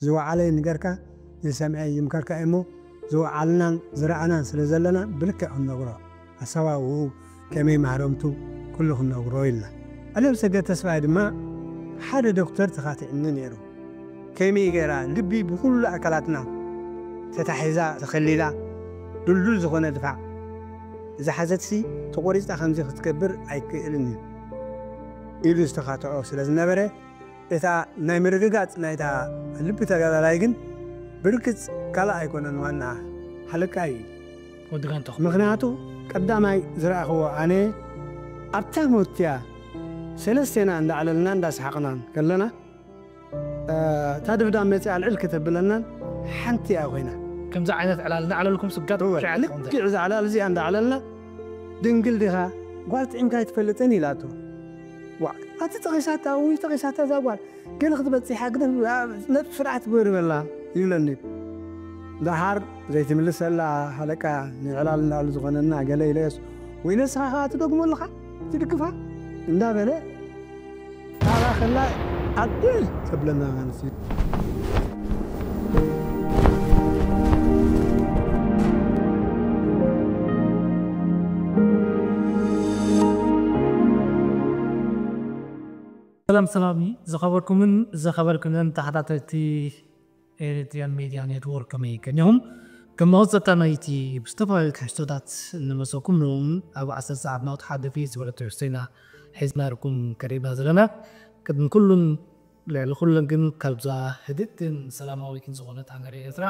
ዝወዓለ ንገርካ፣ ዝሰምዐ ይምከርካ እሞ፣ ዝወዓልናን ዝረኣናን ስለ ዘለና ብልክዕ ክንነግሮ፣ ኣሰዋውኡ ከመይ ማህረምቱ ኩሉ ክንነግሮ ኢልና። ኣለምሰገድ ተስፋይ ድማ ሓደ ዶክተር ተኻቲዕኒ ነይሩ። ከመይ ገይራ ልቢ ብኩሉ ኣካላትና ተታሒዛ ተኸሊላ ድልዱል ዝኾነ ድፋዕ ዝሓዘትሲ ተቖሪጻ ከምዚ ክትገብር ኣይክእልን እዩ ኢሉ ዝተኻትዖ ስለ ዝነበረ፣ እታ ናይ ምርግጋጽ ናይታ ልቢ ተጋዳላይ ግን ብርግጽ ካልእ ኣይኮነን ዋና ሓለቃ እዩ። ወዲ ጋንታኹም ምኽንያቱ ቀዳማይ ዝረኣኽዎ ኣነ ኣብታ ሞትያ ሰለስቴና እንዳዕለልና እንዳሰሓቕናን ከለና፣ እታ ድብዳብ መጺኣ ልዕል ከተብለናን ሓንቲ እያ ኮይና። ከምዚ ዓይነት ዕላል እናዕለልኩም ስጋት እወ፣ ብሻዕ ልክዕ እዛ ዕላል እዚኣ እንዳዕለልና፣ ድንግል ዲኻ፣ ጓል ጥዒምካ ኣይትፈልጥን ኢላቶ። ዋ፣ ኣቲ ጠቒሳታ፣ ውይ ጠቒሳታ እዛ ጓል፣ ገለ ክትበጽሕ ሓግደን ነብ ስርዓት ግበር በላ ይብለኒ። ደሓር ዘይትምልሰላ ሓለቃ ንዕላል እንዳሉ ዝኾነና ገለ ኢለስ፣ ወይ ነስኻ ኸዓ ትደግሞ ኣለኻ፣ ትድግፋ እንዳበለ፣ ታራ ከላ ኣብል ተብለና ማለት እዩ። ሰላም ሰላም፣ ዝኸበርኩምን ዝኸበርክንን ተኸታተልቲ ኤሪትሪያን ሜድያ ኔትወርክ፣ ከመይ ቀኒኹም? ከም መቐጸልታ ናይቲ ብዝተፈላለዩ ትሕዝቶታት እንመጸኩም ንውን ኣብ ዓሰርተ ሰዓት ናውቲ ሓደፊ ዝበለ ትሕዝቶ ኢና ሒዝናልኩም ቀሪብና ዘለና። ቅድሚ ኩሉን ልዕሊ ኩሉን ግን ካብዛ ህድእትን ሰላማዊትን ዝኾነት ሃገር ኤርትራ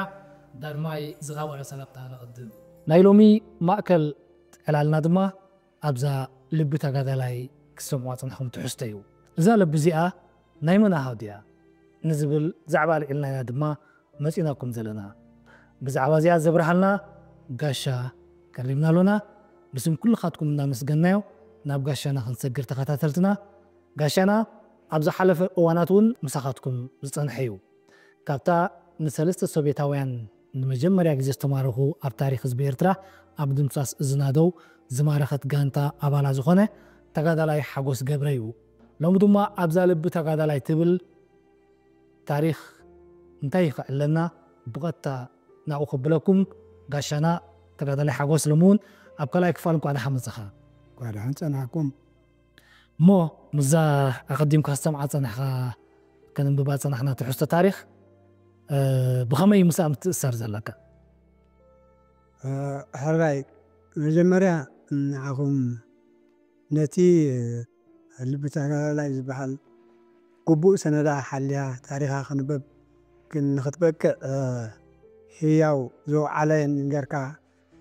ዳግማይ ዝኸበረ ሰላምታ ነቐድም። ናይ ሎሚ ማእከል ዕላልና ድማ ኣብዛ ልቢ ተጋዳላይ ክትሰምዑዋ ጸናሕኩም ትሕዝቶ እዩ። እዛ ልቢ እዚኣ ናይ መን ኣሃዱ እያ ንዝብል ዛዕባ ኣልዒልና ኢና ድማ መጺናኩም ዘለና። ብዛዕባ እዚኣ ዘብርሃልና ጋሻ ቀሪብና ኣሎና። ብስም ኩልኻትኩም እናመስገናዮ ናብ ጋሻና ክንሰግር ተኸታተልትና። ጋሻና ኣብ ዝሓለፈ እዋናት እውን ምሳኻትኩም ዝጸንሐ እዩ። ካብታ ንሰለስተ ሶቬታውያን ንመጀመርያ ግዜ ዝተማረኹ ኣብ ታሪኽ ህዝቢ ኤርትራ ኣብ ድምሳስ ዝናደው ዝማረኸት ጋንታ ኣባላ ዝኾነ ተጋዳላይ ሓጎስ ገብረ እዩ። ሎሚ ድማ ኣብዛ ልቢ ተጋዳላይ ትብል ታሪኽ እንታይ ይኸዕለና ብቐጥታ ናብኡ ከብለኩም። ጋሻና ተጋዳላይ ሓጎስ ሎሚ እውን ኣብ ካልኣይ ክፋል እንኳዕ ደሓን መጻኻ። እንኳዕ ደሓን ጸናሕኩም። እሞ ምስዛ ኣቐዲምካ ዝተምዓ ጸናሕካ ከነንብባ ጸናሕና ትሕዝቶ ታሪኽ፣ እ፣ ብኸመይ እዩ ምስኣ ምትእስሳር ዘለካ? እ፣ ሕራይ፣ መጀመርያ ንዓኹም ነቲ ልቢ ተጋዳላይ ዝበሃል ግቡእ ሰነዳ ሓልያ ታሪኻ ክንበብ ግን ንኽትበቅዕ፣ እ፣ ህያው ዘውዓለ ንገርካ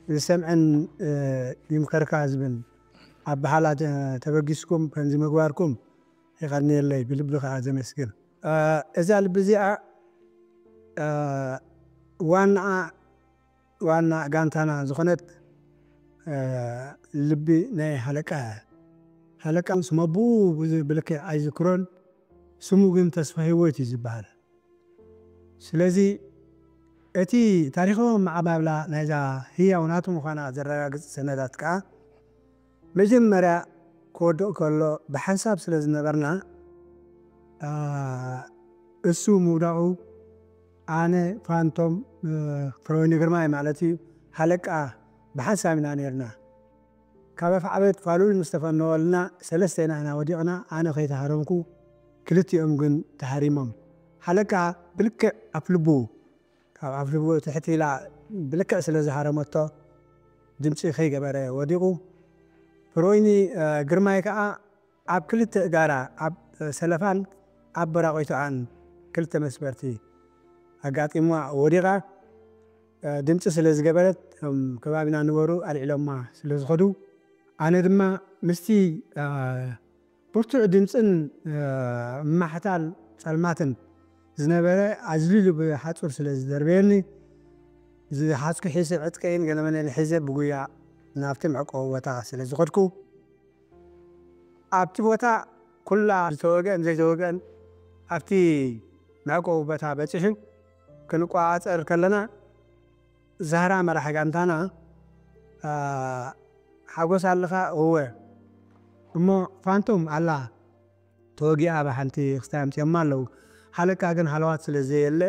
ዝሰምዐን፣ እ፣ ይምከርካ ዝብል ኣበሃህላ ተ-፣ ተበጊስኩም ከምዚ ምግባርኩም የቐንየለይ፣ ብልቢ ከኣ ዘመስግን። እ፣ እዛ ልቢ እዚኣ፣ እ፣ ዋናኣ፣ ዋና ጋንታና ዝኾነት፣ እ፣ ልቢ ናይ ሃለቃ፣ ሃለቃ ስመ ኣቦኡ ብዙ ብልክዕ ኣይዝክሮን፣ ስሙ ግን ተስፋ ህይወት እዩ ዝበሃል። ስለዚ እቲ ታሪኻዊ ኣመዓባብላ ናይዛ ህያው ናቱ ምዃና ዘረጋግጽ ሰነዳት ከኣ መጀመርያ ክወድቕ ከሎ ብሓንሳብ ስለ ዝነበርና፣ እ፣ እሱ ምውዳቑ ኣነ፣ ፋንቶም፣ እ፣ ፍረወይኒ ግርማይ ማለት እዩ፣ ሃለቃ ብሓንሳብ ኢና ነይርና። ካብ ኣፍዓበት ፋሉል ምስ ተፈነወልና ሰለስቴና ኢና ወዲቕና። ኣነ ከይተሃረምኩ፣ ክልቲኦም ግን ተሃሪሞም። ሓለቃ ብልክዕ ኣፍልቡ፣ ካብ ኣፍልቡ ትሕት ኢላ ብልክዕ ስለ ዝሃረመቶ ድምጺ ከይገበረ ወዲቑ። ፍሮይኒ፣ እ፣ ግርማይ ከኣ ኣብ ክልተ እጋራ፣ ኣብ ሰለፋን ኣብ በራቒቶኣን ክልተ መስበርቲ ኣጋጢምዋ ወዲቓ። እ፣ ድምጺ ስለ ዝገበረት፣ እቶም ከባቢና ነበሩ ኣልዒሎማ ስለ ዝኸዱ፣ ኣነ ድማ ምስቲ፣ እ፣ ብርቱዕ ድምጽን፣ እ፣ ምማሕታል ጸልማትን ዝነበረ ኣዝሊሉ ብሓጹር ስለ ዝደርበየኒ፣ ዝሓዝኩ ሒዘ ዕጥቀይን ገለመለይን ሒዘ ብጉያ ናብቲ መዕቆቢ ቦታ ስለ ዝኸድኩ፣ ኣብቲ ቦታ ኩላ ዝተወግአን ዘይተወግአን ኣብቲ መዕቆቢ ቦታ በጺሑ ክንቆጻጸር ከለና፣ ዛህራ መራሒ ጋንታና፣ እ፣ ሓጎስ ኣለኻ? እወ። እሞ ፋንቶም ኣላ፣ ተወጊኣ ብሓንቲ ክስታይ ኣምጺኦማ ኣለዉ። ሓለቃ ግን ሃለዋት ስለ ዘየለ፣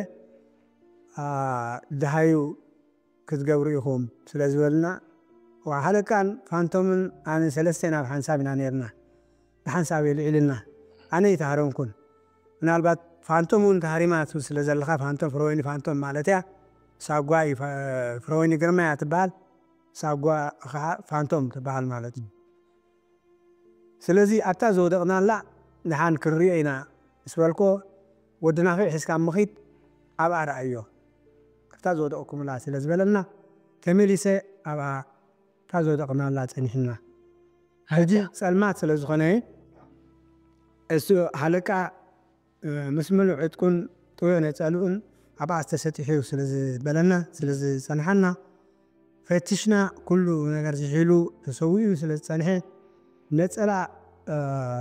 ደሃዩ ክትገብሩ ኢኹም ስለ ዝበልና፣ ሃለቃን ፋንቶምን ኣነ ሰለስተ ናብ ሓንሳብ ኢና ነርና። ብሓንሳብ የልዒልና። ኣነ ይተሃረምኩን። ምናልባት ፋንቶም እውን ተሃሪማ ስለ ዘለኻ፣ ፋንቶም ፍረወይኒ ፋንቶም ማለት እያ። ሳጓ እዩ፣ ፍረወይኒ ግርማ እያ ትበሃል። ሳጓ ኸዓ ፋንቶም ትበሃል ማለት እዩ። ስለዚ ኣብታ ዝወደቕናላ ንሓን ክንሪኦ ኢና ምስ በልኮ፣ ወዲ ናፊዕ ሒዝካ ምኺድ ኣብኣ ረኣዮ፣ ኣብታ ዝወደቕኩምላ ስለ ዝበለና፣ ተመሊሰ ኣብኣ እታ ዝወደቕናላ ጸኒሕና። ሕጂ ጸልማት ስለ ዝኾነ፣ እሱ ሃለቃ ምስ ምሉእ ዕጥቁን ጥዮ ነጸልኡን ኣብኣ ዝተሰጢሑ ስለ ዝበለና፣ ስለ ዝጸንሓና፣ ፈቲሽና፣ ኩሉ ነገር ዝሒሉ ተሰዊኡ ስለ ዝጸንሐ፣ ነጸላ፣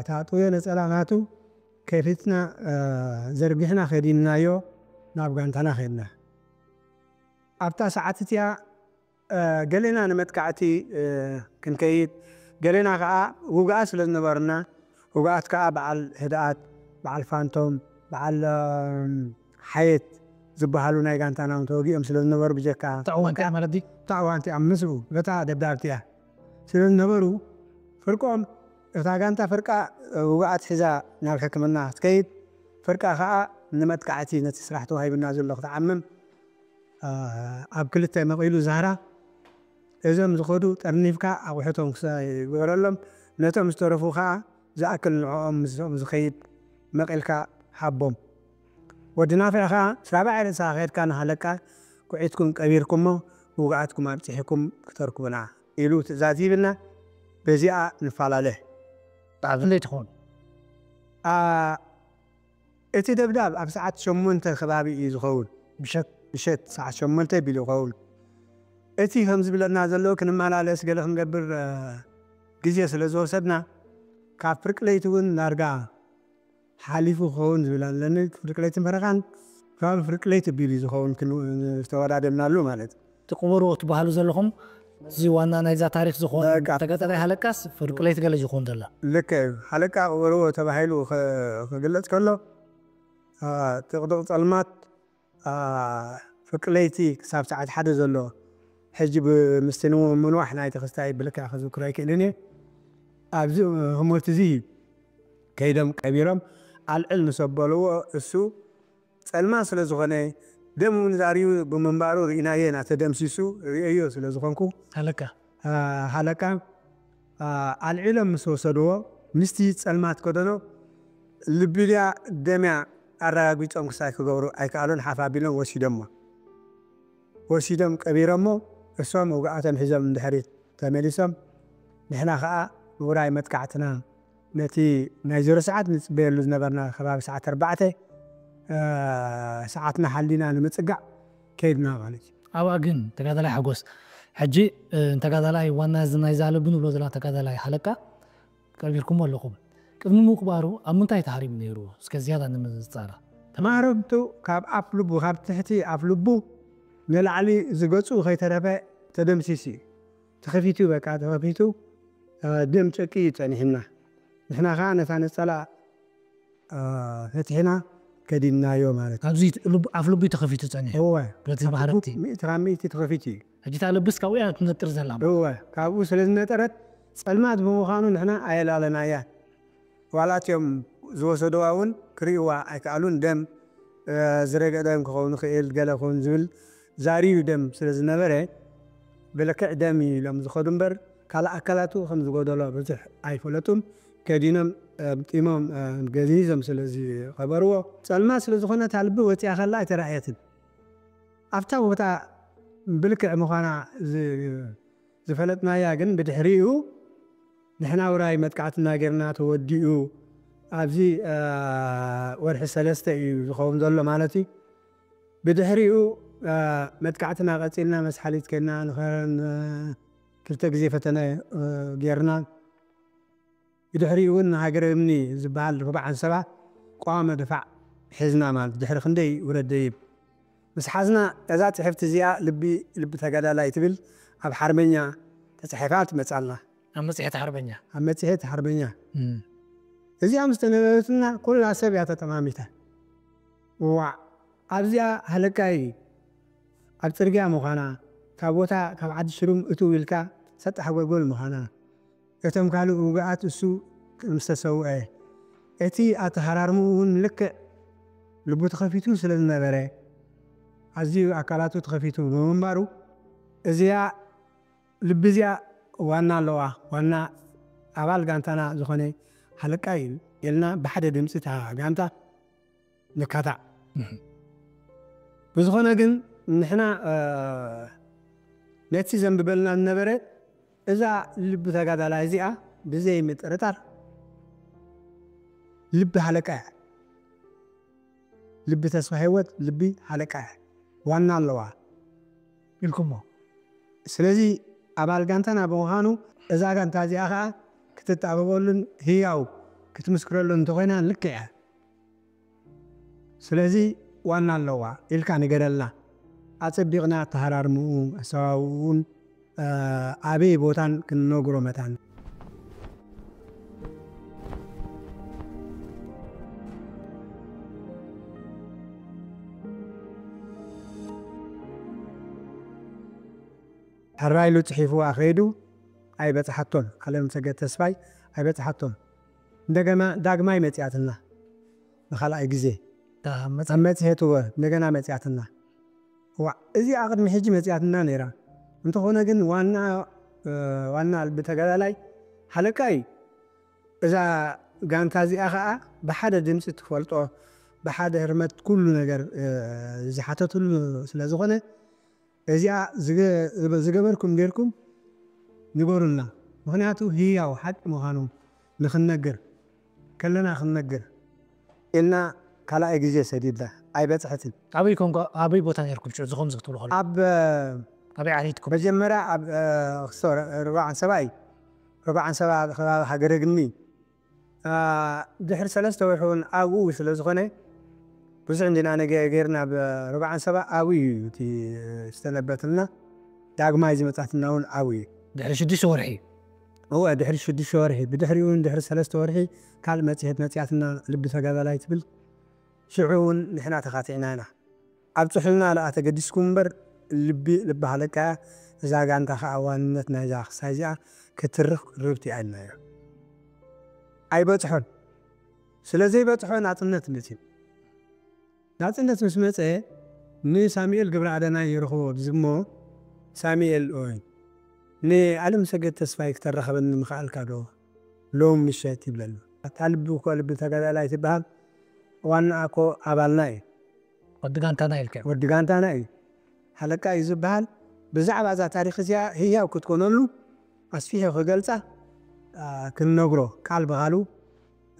እታ ጥዮ ነጸላ ናቱ ከፊትና፣ ዘርጊሕና ከዲንናዮ ናብ ጋንታና ከድና። ኣብታ ሰዓት እቲኣ ገሌና ንመጥቃዕቲ ክንከይድ፣ ገሌና ከኣ ውግኣት ስለ ዝነበሩና፣ ውግኣት ከኣ በዓል ህድኣት፣ በዓል ፋንቶም፣ በዓል ሓየት ዝበሃሉ ናይ ጋንታና እውን ተወጊኦም ስለ ዝነበሩ፣ ብጀካ እታ እዋን እቲኣ ማለት ድዩ? እታ እዋን እቲኣ ምስኡ በታ ደብዳብቲ እያ ስለ ዝነበሩ፣ ፍርቆም፣ እታ ጋንታ ፍርቃ ውግኣት ሒዛ ናብ ሕክምና ክትከይድ፣ ፍርቃ ከኣ ንመጥቃዕቲ ነቲ ስራሕ ተዋሂቡና ዘሎ ክትዓምም ኣብ ክልተ መቒሉ ዛህራ፣ እዞም ዝኸዱ ጠርኒፍካ ኣቑሑቶም ክሳ ይግበረሎም፣ ነቶም ዝተረፉ ከኣ ዝኣክል ንዕኦም ምስኦም ዝኸይድ መቒልካ ሃቦም። ወዲ ናፊዕ ከኣ፣ ራብዓይ ርእስኻ ከድካ ንሃለቃ፣ ኩዒትኩም ቀቢርኩሞ፣ ውግኣትኩም ኣብጺሕኩም ክተርክቡና ኢሉ ትእዛዝ ይብና። በዚኣ ንፈላለ። ብዓል ክንደይ ትኸውን? እቲ ደብዳብ ኣብ ሰዓት ሸሞንተ ከባቢ እዩ ዝኸውን። ምሸት? ምሸት ሰዓት ሸሞንተ ቢሉ ይኸውን። እቲ ከም ዝብለና ዘሎ ክንመላለስ ገለ ክንገብር ግዜ ስለ ዝወሰድና፣ ካብ ፍርቂ ለይቲ እውን ዳርጋ ሓሊፉ ክኸውን ዝብል ኣለኒ። ፍርቂ ለይትን ፈረቓን ከባቢ ፍርቂ ለይቲ ቢሉ እዩ ዝኸውን ዝተወዳደብናሉ ማለት እዩ። ትቕበርዎ ትበሃሉ ዘለኹም፣ እዚ ዋና ናይዛ ታሪኽ ዝኾነ ተጋዳላይ ሃለቃስ ፍርቂ ለይቲ ገለ እዩ ዝኸውን ዘሎ። ልክዕ እዩ። ሃለቃ ቅበርዎ ተባሂሉ ክግለጽ ከሎ፣ ጥቕጥቕ ጸልማት፣ ፍርቂ ለይቲ ክሳብ ሰዓት ሓደ ዘሎ፣ ሕጂ ብምስቲ ምንዋሕ ናይቲ ክስታይ ብልክዕ ክዝክሮ ኣይክእልን እየ። ኣብዚ ህሞት እዚ ከይዶም ቀቢሮም ኣልዕል ምስ ኣበልዎ፣ እሱ ጸልማት ስለ ዝኾነ፣ ደም እውን ዛርዩ ብምንባሩ ርኢናዮ ኢና፣ ተደምሲሱ ርእየዮ ስለ ዝኾንኩ። ሃለቃ። ሃለቃ ኣልዒሎም ምስ ወሰድዎ፣ ምስቲ ጸልማት ከደኖ ልቢ ድያ ደም እያ ኣረጋጊጾም ክሳይ ክገብሩ ኣይከኣሉን፣ ሓፍ ኣቢሎም ወሲዶሞ። ወሲዶም ቀቢሮሞ፣ እሶም ውግኣቶም ሒዞም ንድሕሪት ተመሊሶም፣ ንሕና ኸኣ ውራይ መጥቃዕትና ነቲ ናይ ዜሮ ሰዓት ንጽበየሉ ዝነበርና ከባቢ ሰዓት ኣርባዕተ ሰዓትና ሓሊና ንምጽጋዕ ከይድና ማለት እዩ። ኣብኣ ግን ተጋዳላይ ሓጎስ፣ ሕጂ ንተጋዳላይ ዋና እዚ ናይዛ ልቢ ንብሎ ዘለና ተጋዳላይ ሃለቃ ቀቢርኩሞ ኣለኹም። ቅድሚ ምቕባሩ ኣብ ምንታይ ተሃሪሙ ነይሩ? እስከ ዝያዳ ንምዝጻራ። ተማህረምቱ ካብ ኣፍ ልቡ፣ ካብ ትሕቲ ኣፍ ልቡ ንላዕሊ ዝገጹ ከይተረፈ ተደምሲሱ እዩ። ተኸፊቱ፣ በቃ ተኸፊቱ፣ ደም ጨቂ እዩ ጸኒሕና። ንሕና ኸዓ ነታ ነጸላ ፈቲሕና ከዲንናዮ ማለት እዩ። ኣብዚ ኣፍ ልቡ እዩ ተኸፊቱ ጸኒሑ። እወ። በቲ ባህርቲ። ሚእቲ ካብ ሚእቲ ተኸፊቱ እዩ። ሕጂ እታ ልብስ ካብኡ እያ ትነጥር ዘላ። እወ። ካብኡ ስለ ዝነጠረት ጸልማት ብምዃኑ ንሕና ኣየላለናያን። ዋላ እቲኦም ዝወሰድዋ እውን ክርእይዋ ኣይከኣሉን። ደም ዝረገ ደም ክኸውን ይኽእል፣ ገለ ክኸውን ዝብል ዛርዩ ደም ስለ ዝነበረ፣ ብልክዕ ደም እዩ ኢሎም ዝኸዱ እምበር፣ ካልእ ኣካላቱ ከም ዝጎደሎ ብዙሕ ኣይፈለጡን። ከዲኖም፣ ጢሞም፣ ገዚዞም ስለ ዝቐበርዎ፣ ጸልማት ስለ ዝኾነ እታ ልቢ ወጺኣ ከላ ኣይተራእየትን። ኣብታ ቦታ ብልክዕ ምዃና ዝ-፣ ዝፈለጥናያ ግን ብድሕሪኡ ንሕና ውራይ መጥቃዕትና ጌርና ተወዲኡ ኣብዚ፣ እ፣ ወርሒ ሰለስተ እዩ ዝኸውን ዘሎ ማለት እዩ። ብድሕሪኡ፣ እ፣ መጥቃዕትና ቀጺልና መስሓሊት ኬድና ንኸረን፣ እ፣ ክልተ ግዜ ፈተነ፣ እ፣ ጌርና። ብድሕሪኡ እውን ንሃገረ እምኒ ዝበሃል ርባዕ ዓንሰባ ቀዋሚ ድፋዕ ሒዝና ማለት ድሕሪ ክንደይ ውረድ ደይብ ምስ ሓዝና፣ እዛ ጽሕፍቲ እዚኣ ልቢ፣ ልቢ ተጋዳላይ ትብል ኣብ ሓርበኛ ተጻሒፋ ትመጻልና። ኣብ መጽሔት ሓርበኛ። ኣብ መጽሔት ሓርበኛ። እም። እዚኣ ምስ ተነበበትና ኩላ ሰብ እያ ተጠማሚታ። ዋዕ፣ ኣብዚኣ ሃለቃይ ኣብ ጽርግያ ምዃና፣ ካብ ቦታ ካብ ዓዲ ሽሩም እትው ኢልካ ሰጣሕ ጎልጎል ምዃና፣ እቶም ካልእ ውጉኣት እሱ ከም ዝተሰውአ፣ እቲ ኣተሃራርምኡ እውን ልክዕ ልቡ ተኸፊቱ ስለ ዝነበረ፣ ኣዝዩ ኣካላቱ ተኸፊቱ ብምንባሩ፣ እዚኣ ልቢ እዚኣ ዋና ኣለዋ፣ ዋና ኣባል ጋንታና ዝኾነ ሃለቃ እዩ ኢልና ብሓደ ድምፂ እታ ጋንታ ንካታዕ። ብዝኾነ ግን ንሕና፣ እ፣ ነቲ ዘንብበልና ዝነበረ እዛ ልቢ ተጋዳላይ እዚኣ ብዘይ ምጥርጣር ልቢ ሃለቃ እያ። ልቢ ተስፋ ህይወት ልቢ ሃለቃ እያ። ዋና ኣለዋ። ኢልኩሞ። ስለዚ ኣባል ጋንታና ብምዃኑ እዛ ጋንታ እዚኣ ኸዓ ክትጣበበሉን ህያው ክትምስክረሉን እንተኾይና ልክዕ እያ። ስለዚ ዋና ኣለዋ ኢልካ ንገረልና። ኣጸቢቕና ኣተሃራርምኡ፣ ኣሰዋውኡን፣ እ፣ ኣበይ ቦታን ክንነግሮ መታን። ሕራይ ኢሉ ጽሒፍዋ ከይዱ ኣይበጽሓቶን። ኣለምሰገድ ተስፋይ ኣይበጽሓቶን። እንደገና ዳግማይ መጺኣትና ንኻልኣይ ግዜ። ዳ-፣ መጽ-፣ ኣብ መጽሔት እወ እንደገና መጺኣትና። ዋእ፣ እዚኣ ቅድሚ ሕጂ መጺኣትና ነይራ። እንተኾነ ግን ዋና፣ እ፣ ዋና ልቢ ተጋዳላይ ሃለቃ እዩ። እዛ ጋንታ እዚኣ ኸኣ ብሓደ ድምፂ ትፈልጦ፣ ብሓደ ህርመት ኩሉ ነገር፣ እ፣ ዝሓተትሉ ስለ ዝኾነ፣ እዚኣ ዝገ-፣ ዝገበርኩም ጌርኩም ንገሩልና። ምኽንያቱ ህያው ሓቂ ምዃኑ ንኽንነግር፣ ከለና ክንነግር ኢልና ካልኣይ ግዜ ሰዲድና ኣይበጽሐትን። ኣበይ ኮንኩ፣ ኣበይ ቦታ ነርኩም ሽዑ እዚ ከምዚ ክትብሉ ከለኹም? ኣብ፣ ኣበይ ዓሊትኩም? መጀመርያ ኣብ፣ እ፣ ክስቶ ርባዕ ዓንሰባ እዩ። ርባዕ ዓንሰባ ከባቢ ሃገረ ግኒ። እ፣ ድሕሪ ሰለስተ ወርሒ እውን ኣብኡ ስለ ዝኾነ ብዙሕ እንዲና ነገ ጌርና ኣብ ርባዕ ዓንሰባ ኣብኡ እዩ እቲ ዝተነበተልና። ዳግማይ ዝመጻትና እውን ኣብኡ እዩ። ድሕሪ ሽዱሽተ ወርሒ? እወ፣ ድሕሪ ሽዱሽተ ወርሒ። ብድሕሪኡ እውን ድሕሪ ሰለስተ ወርሒ ካልእ መጽሔት መጽያትና ልቢ ተጋዳላይ ትብል። ሽዑ እውን ንሕና ተኻቲዕና ኢና። ኣብጽሑልና ደኣ ተገዲስኩም እምበር፣ ልቢ፣ ልቢ ሃለቃ እያ። እዛ ጋንታ ኸኣ ዋንነት ናይዛ ክሳይ እዚኣ ክትርኽ ርብቲ ኣልናዮ። ኣይበጽሖን። ስለ ዘይበጽሖ ናጽነት መጺኡ። ናጽነት ምስ መጸ፣ ንሳሙኤል ግብረ ኣደናይ ይረኽቦ ብዝሞ፣ ሳሙኤል፣ ኦይ፣ ንኣለም ሰገድ ተስፋይ ክተራኸበኒ ምኽኣልካ ዶ? ሎም ምሸት ይብለሉ። እታ ልቢ እኮ ልቢ ተጋዳላይ ትበሃል፣ ዋናኣ እኮ ኣባልና እዩ። ወዲ ጋንታና ኢልካ። ወዲ ጋንታና እዩ። ሃለቃ እዩ ዝበሃል። ብዛዕባ እዛ ታሪኽ እዚኣ ህያው ክትኮነሉ ኣስፊሑ ክገልጻ፣ ኣ፣ ክንነግሮ ቃል ብቓሉ፣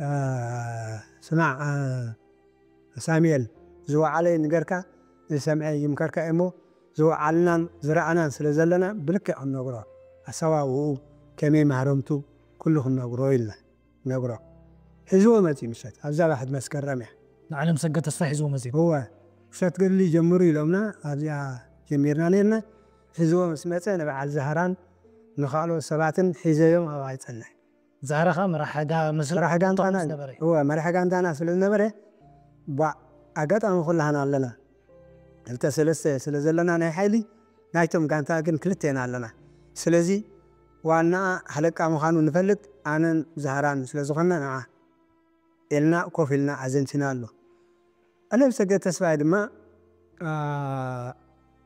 ኣ፣ ስማዕ፣ ኣ፣ ሳሙኤል፣ ዝወዓለ ይንገርካ፣ ዝሰምዐ ይምከርካ እሞ፣ ዝወዓልናን ዝረኣናን ስለ ዘለና ብልክዕ ክንነግሮ፣ ኣሰዋውኡ፣ ከመይ ማህረምቱ፣ ኩሉ ክንነግሮ ኢልና። ነግሮ። ሒዝዎ መጺኡ ምሸት፣ ኣብዛ ባሕቲ መስከረም እያ። ንዓለም ሰገድ ተስፋ ሒዝዎ መጺኡ። እወ፣ ምሸት ገድሊ ጀምሩ ኢሎምና፣ ኣብዚኣ ጀሚርና ነርና። ሒዝዎ ምስ መጸ ንበዓል ዛህራን ንኻልኦት ሰባትን ሒዘዮም ኣብኣ ይጸንሕ። ዛህራ ኸኣ መራሒ ጋ-፣ ምስ-፣ መራሒ ጋንታና ምስ ነበረ። እወ፣ መራሒ ጋንታና ስለ ዝነበረ፣ ቧዕ፣ ኣጋጣሚ ኩላህና ኣለና። ክልተ ሰለስተ ስለ ዘለና ናይ ሓይሊ፣ ናይቶም ጋንታ ግን ክልተ ኢና ኣለና። ስለዚ ዋናኣ ሃለቃ ምዃኑ ንፈልጥ፣ ኣነን ዛህራን ስለ ዝኾንና ንዓ ኢልና ኮፍ ኢልና ኣዘንቲና ኣሎ። ኣለም ሰገድ ተስፋይ ድማ፣ ኣ፣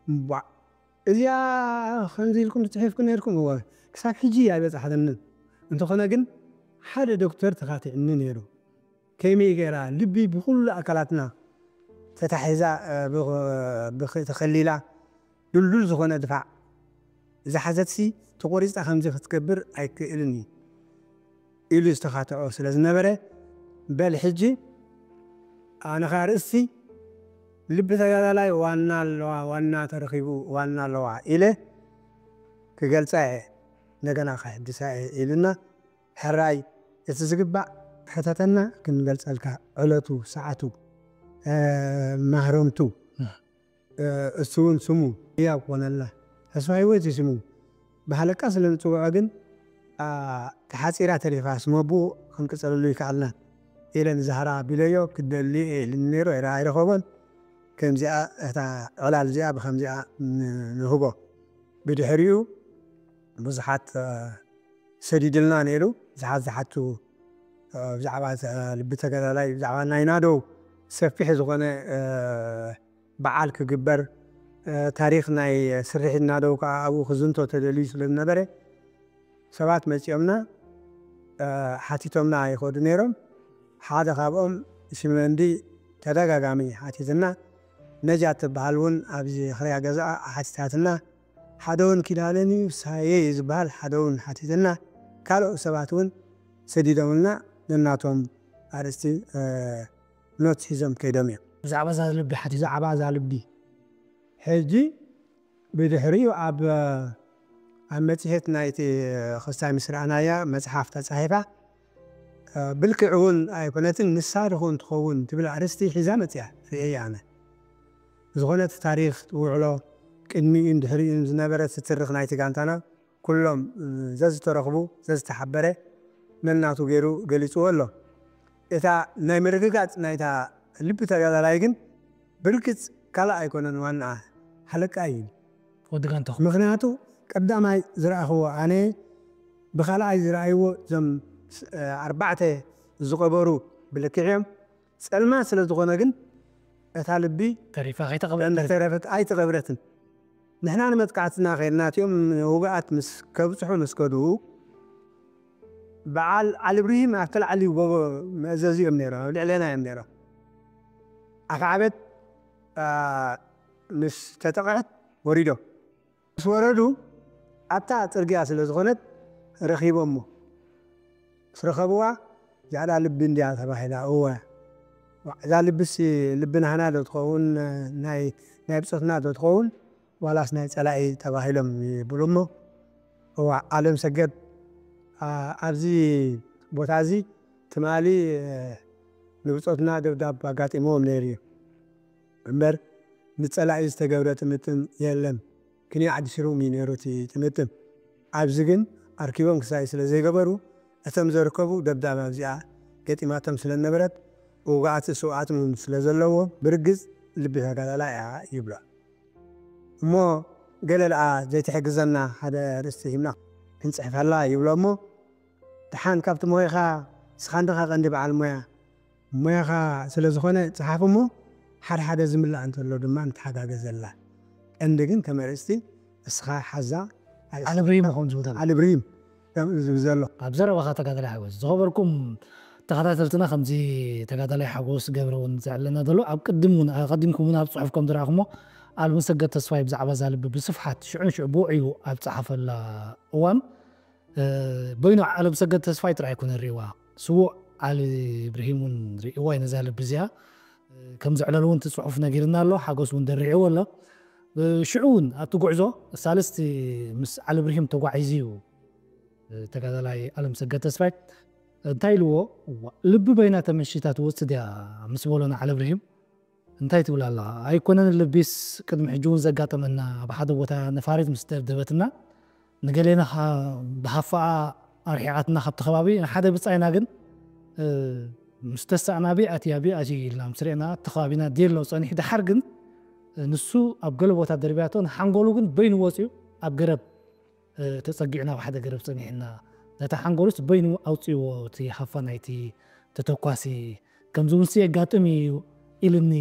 እምቧዕ፣ እዚኣ ከምዚ ኢልኩም ትጽሒፍኩ ነርኩም? እወ፣ ክሳብ ሕጂ ኣይበጻሕትንን። እንተኾነ ግን ሓደ ዶክተር ተኻቲዕኒ ነይሩ። ከመይ ገይራ ልቢ ብኹሉ ኣካላትና ተታሒዛ፣ እ፣ ብኽ-፣ ብኽ-፣ ተኸሊላ ድልዱል ዝኾነ ድፋዕ ዝሓዘትሲ ተቖሪጻ ከምዚ ክትገብር ኣይክእልን እዩ ኢሉ ዝተኻትዖ ስለ ዝነበረ፣ በል ሕጂ ኣነ ኸኣ ርእሲ ልቢ ተጋዳላይ ዋና ኣለዋ፣ ዋና ተረኺቡ ዋና ኣለዋ ኢለ ክገልጻ እየ፣ እንደገና ከሕድሳ እየ ኢሉና። ሕራይ፣ እቲ ዝግባእ ሕተተና ክንገልጸልካ፣ ዕለቱ፣ ሰዓቱ፣ እ፣ ማህረምቱ፣ እ፣ እሱ እውን ስሙ ህያው ክኾነልና። ተስፋ ህይወት እዩ ስሙ። ብሃለቃ ስለ ንጽውዖ ግን፣ ኣ፣ ተሓጺራ ተሪፋ፣ ስመ ኣቦኡ ክንቅጸለሉ ይከኣልና ኢለ ንዛህራ ኣቢለዮ፣ ክደሊ እየ ኢሉኒ ነይሩ፣ ኣይረ-፣ ኣይረኸቦን። ከምዚኣ እታ ዕላል እዚኣ ብከምዚኣ ን- ንህቦ። ብድሕሪኡ ብዙሓት እ፣ ሰዲድልና ነይሩ። ብዙሓት ዝሓቱ እ፣ ብዛዕባ ተ- ልቢ ተጋዳላይ፣ ብዛዕባ ናይ ናደው ሰፊሕ ዝኾነ እ፣ በዓል ክግበር እ፣ ታሪኽ ናይ ስርሒት ናደው ከዓ ኣብኡ ክዝንቶ ተደልዩ ስለ ዝነበረ ሰባት መፂኦምና እ፣ ሓቲቶምና ይኸዱ ነይሮም። ሓደ ካብኦም ሽመንዲ ተደጋጋሚ ሓቲትና፣ ነጃት ትበሃል እውን ኣብዚ ክሪያ ገዛኣ ሓቲታትና። ሓደ እውን ኪዳነን እዩ ሳየ እዩ ዝበሃል ሓደ እውን ሓቲትና። ካልኦት ሰባት እውን ሰዲዶምልና ነናቶም ኣርእስቲ እ፣ ኖት ሒዞም ከይዶም እዮም። ብዛዕባ እዛ ልቢ ሓቲ ብዛዕባ እዛ ልቢ ሕጂ ብድሕሪኡ ኣብ ኣብ መጽሔት ናይቲ ክስታይ ምስ ረኣናያ መጽሓፍ ተጻሒፋ እ፣ ብልክዕ እውን ኣይኮነትን ንሳ ድኹን ትኸውን ትብል ኣርእስቲ ሒዛ መጽያ ርእየ ኣነ። ዝኾነ እቲ ታሪኽ ውዕሎ ቅድሚኡን ድሕሪኡን ዝነበረ ትትርኽ ናይቲ ጋንታና ኩሎም እ፣ ዘዝተረኽቡ ዘዝተሓበረ ነናቱ ገይሩ ገሊፅዎ ኣሎ። እታ ናይ ምርግጋፅ ናይታ ልቢ ተጋዳላይ ግን ብርግፅ ካልእ ኣይኮነን ዋና ሓለቃ እዩ። ወዲ ጋንታኹም ምክንያቱ ቀዳማይ ዝረኣኽዎ ኣነ ብካልኣይ ዝረኣይዎ እዞም ስ- ኣርባዕተ ዝቐበሩ ብልክዕ እዮም። ፀልማት ስለ ዝኾነ ግን እታ ልቢ ተሪፋ ከይተቐበለት እንተረፈት ኣይተቐብረትን። ንሕና ንመጥቃዕትና ከይድና እቲኦም ውግኣት ምስ ከብፅሑ ምስ ከዱ በዓል ዓሊ እብርሂም ኣብቲ ላዕሊ ጎቦ መእዘዚ እዮም ነይሮም፣ ኣብ ልዕሌና እዮም ነይሮም። ኣፍዓበት አ፣ ምስ ተጠቕዐት ወሪዶም ምስ ወረዱ ኣብታ ፅርግያ ስለ ዝኾነት ረኺቦሞ። ምስ ረኸብዋ እዚኣ ልቢ እንድያ ተባሂላ። እወ እዛ ልብሲ ልቢ ናህና ዶ ትኸውን ናይ ናይ ብፆትና ዶ ትኸውን ዋላስ ናይ ፀላኢ ተባሂሎም ይብሉ እሞ እዋ ኣለም ሰገድ አ- ኣብዚ ቦታ እዚ ትማሊ እ፣ ንብፆትና ደብዳብ ኣጋጢምዎም ነይሩ እዩ እምበር ንፀላኢ ዝተገብረ ጥምጥም የለን። ክንዮ ዓዲ ሽሩም እዩ ነይሩ እቲ ጥምጥም። ኣብዚ ግን ኣርኪቦም ክሳይ ስለ ዘይገበሩ እቶም ዘርከቡ ደብዳብ ኣብዚኣ ገጢማቶም ስለ ነበረት ውግኣት ስውኣት እውን ስለ ዘለዎ ብርግፅ ልቢ ተጋዳላ እያ ይብሎ። እሞ ገለ ደኣ ዘይትሕግዘና ሓደ ርእስቲ ሂብና ክንፅሕፈላ ይብሎ እሞ ደሓን ካብቲ ሞያኻ ንስኻ እንዲኻ ቀንዲ በዓል ሞያ ሞያኻ ስለ ዝኾነ ፀሓፍ እሞ ሓደ ሓደ ዝምላእ እንተሎ ድማ ንተሓጋገዘላ ቀንዲ ግን ከም ኣርእስቲ እስኻ ሓዛ ዓሊ እብራሂም ከም ዝብሉ ዓሊ እብራሂም ከም ዝብል ዘሎ ኣብ ዘረባኻ ተጋዳላይ ሓጎስ ዝኸበርኩም ተኸታተልትና ከምዚ ተጋዳላይ ሓጎስ ገብረ እውን ዘዕለና ዘሎ ኣብ ቅድም እውን ኣቐዲምኩም እውን ኣብ ፅሑፍ ከም ዝረኣኹሞ ኣለም ሰገድ ተስፋይ ብዛዕባ እዛ ልቢ ብስፍሓት ሽዑን ሽዑ ብውዕዩ ኣብ ፀሓፈላ እዋን እ፣ በይኑ ኣለም ሰገድ ተስፋይ ጥራይ ኣይኮነ ሪእዋ ስዉእ ዓሊ እብርሂም እውን ሪእዋ እዩ ነዛ ልቢ እዚኣ እ፣ ከም ዘዕለሉ እውን እቲ ፅሑፍ ነጊርና ኣሎ ሓጎስ እውን ደሪዕዎ ኣሎ እ፣ ሽዑ እውን ኣብቲ ጉዕዞ ሳልስቲ ምስ ዓሊ እብርሂም ተጓዒዙ እዩ እ፣ ተጋዳላይ ኣለም ሰገድ ተስፋይ እንታይ ኢልዎ እዋ፣ ልቢ በይና ተመሺታ ትወፅእ ድያ ምስ በሎ ንዓሊ እብርሂም እንታይ ትብል ኣላ ኣይኮነን ልቢስ ቅድሚ ሕጂ እውን ዘጋጠመና ኣብ ሓደ ቦታ ነፋሪት ምስ ደብደበትና ንገሌና ብሃፋኣ ኣርሒቓትና ካብቲ ከባቢ ንሓደ ብፃይና ግን እ፣ ምስ ተሳእና ኣበይ ኣትያ ኣበይ ኣትዩ ኢልና ምስ ርኤና እቲ ከባቢና ዴሎ ፀኒሑ ደሓር ግን እ፣ ንሱ ኣብ ገለ ቦታ ደርብያቶ ንሓንጎሉ ግን በይኑ ወፂኡ ኣብ ገረብ እ፣ ተፀጊዑ ናብ ሓደ ገረብ ፀኒሕና ነታ ሓንጎሉስ በይኑ ኣውፅዎ እቲ ሃፋ ናይቲ ተተኳሲ ከምዚ እውን የጋጥም እዩ ኢልኒ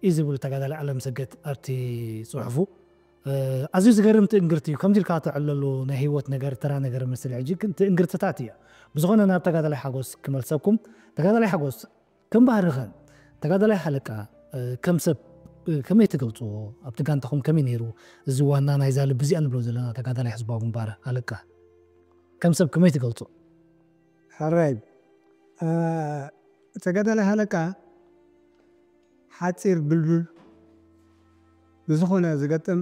እዩ ዝብል ተጋዳላይ ኣለም ሰገድ ኣብቲ ፅሑፉ ኣዝዩ ዝገርም ትእንግርቲ እዩ ከምዚ ኢልካ ተዕለሉ ናይ ህይወት ነገር ተራ ነገር መስል ሕጂ ግን ትእንግርትታት እዩ ብዝኾነ ናብ ተጋዳላይ ሓጎስ ክመልሰኩም ተጋዳላይ ሓጎስ ከም ባህርኸን ተጋዳላይ ሓለቃ ከም ሰብ ከመይ ትገልፅዎ ኣብቲ ጋንታኹም ከመይ ነይሩ እዚ ዋና ናይዛ ልቢ እዚኣ ንብሎ ዘለና ተጋዳላይ ሕዝባዊ ግንባር ሓለቃ ከም ሰብ ከመይ ትገልፆ ሕራይ ተጋዳላይ ሓለቃ ሓፂር ብልዱል ብዝኾነ ዝገጥም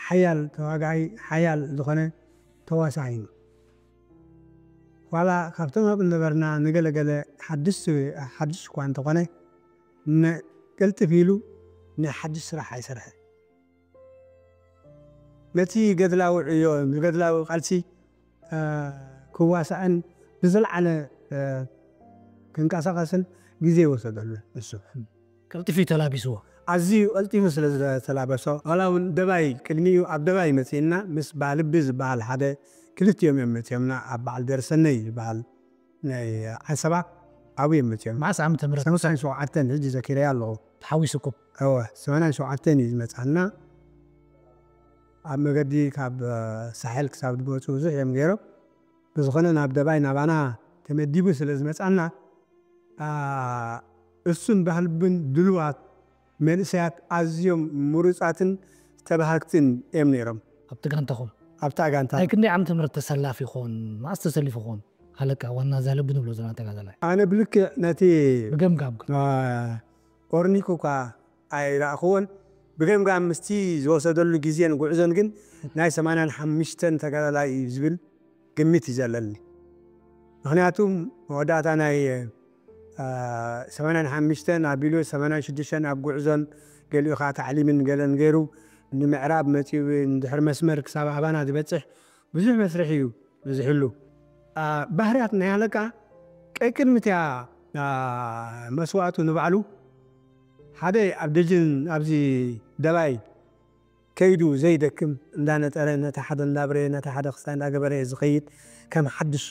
ሓያል ተዋጋኣይ ሓያል ዝኾነ ተዋሳኣይ እዩ ዋላ ካብቶም ኣብኡ ነበርና ንገለገለ ሓድሽ ሓድሽ እኳ እንተኾነ ቅልጥፍ ኢሉ ናይ ሓድሽ ስራሕ ኣይሰርሐ ነቲ ገድላዊ ዕዮ ንገድላዊ ቃልሲ ክዋሳእን ብዝለዓለ ክንቀሳቐስን ግዜ ይወሰደሉ እሱ ቀልጢፉ እዩ ተላቢስዎ ኣዝዩ ቀልጢፉ ስለ ዝተላበሶ፣ ዋላ እውን ደባይ ቅድሚኡ ኣብ ደባይ መጺእና ምስ ባህልቢ ዝበሃል ሓደ ክልቲኦም እዮም መጺኦምና። ኣብ በዓል ደርሰነይ ዝበሃል ናይ ዓሰባ ኣብኡ እዮም መጺኦም። መዓስ ዓመተ ምህረት? ሰማንያን ሸውዓተን ሕጂ ዘኪረያ ኣለኹ። ተሓዊሱኩም? እወ፣ ሰማንያን ሸውዓተን እዩ ዝመጽኣና። ኣብ መገዲ ካብ ሳሕል ክሳብ ዝመጹ ብዙሕ እዮም ገይሮም። ብዝኾነ ናብ ደባይ ናባና ተመዲቡ ስለ ዝመጽኣና፣ እሱን ባህልብን ድሉዋት መንእሰያት ኣዝዮም ምሩጻትን ተባሃግትን እዮም ነይሮም። ኣብቲ ጋንታኹም? ኣብታ ጋንታ። ናይ ክንደይ ዓመተ ምህረት ተሰላፊ ይኾን? መዓስ ተሰሊፉ ይኾን? ሃለቃ ዋና ዛለብ ንብሎ ዘለና ተጋዳላይ። ኣነ ብልክዕ ነቲ ብገምጋም ግን? ኦርኒክ እኳ ኣይረኣኽዎን። ብገምጋም ምስቲ ዝወሰደሉ ግዜን ጉዕዞን ግን ናይ ሰማንያን ሓሙሽተን ተጋዳላይ እዩ ዝብል ግምት እዩ ዘለኒ። ምኽንያቱ መወዳእታ ናይ ሰማንያን ሓሙሽተን ኣቢሉ ሰማንያን ሽዱሽተን ኣብ ጉዕዞን ገሊኡ ከዓ ታዕሊምን ገለን ገይሩ ንምዕራብ መፂኡ ንድሕር መስመር ክሳብ ኣባና ዝበፅሕ ብዙሕ መስርሕ እዩ በዚሕሉ። ባህርያት ናይ ሃለቃ ቀቅድሚ እቲኣ መስዋእቱ ንባዕሉ ሓደ ኣብ ደጅን ኣብዚ ደባይ ከይዱ ዘይደክም እንዳነጠረ ነቲ ሓደ እንዳብረየ ነቲ ሓደ ክስታይ እንዳገበረ ዝኸይድ ከም ሓድሽ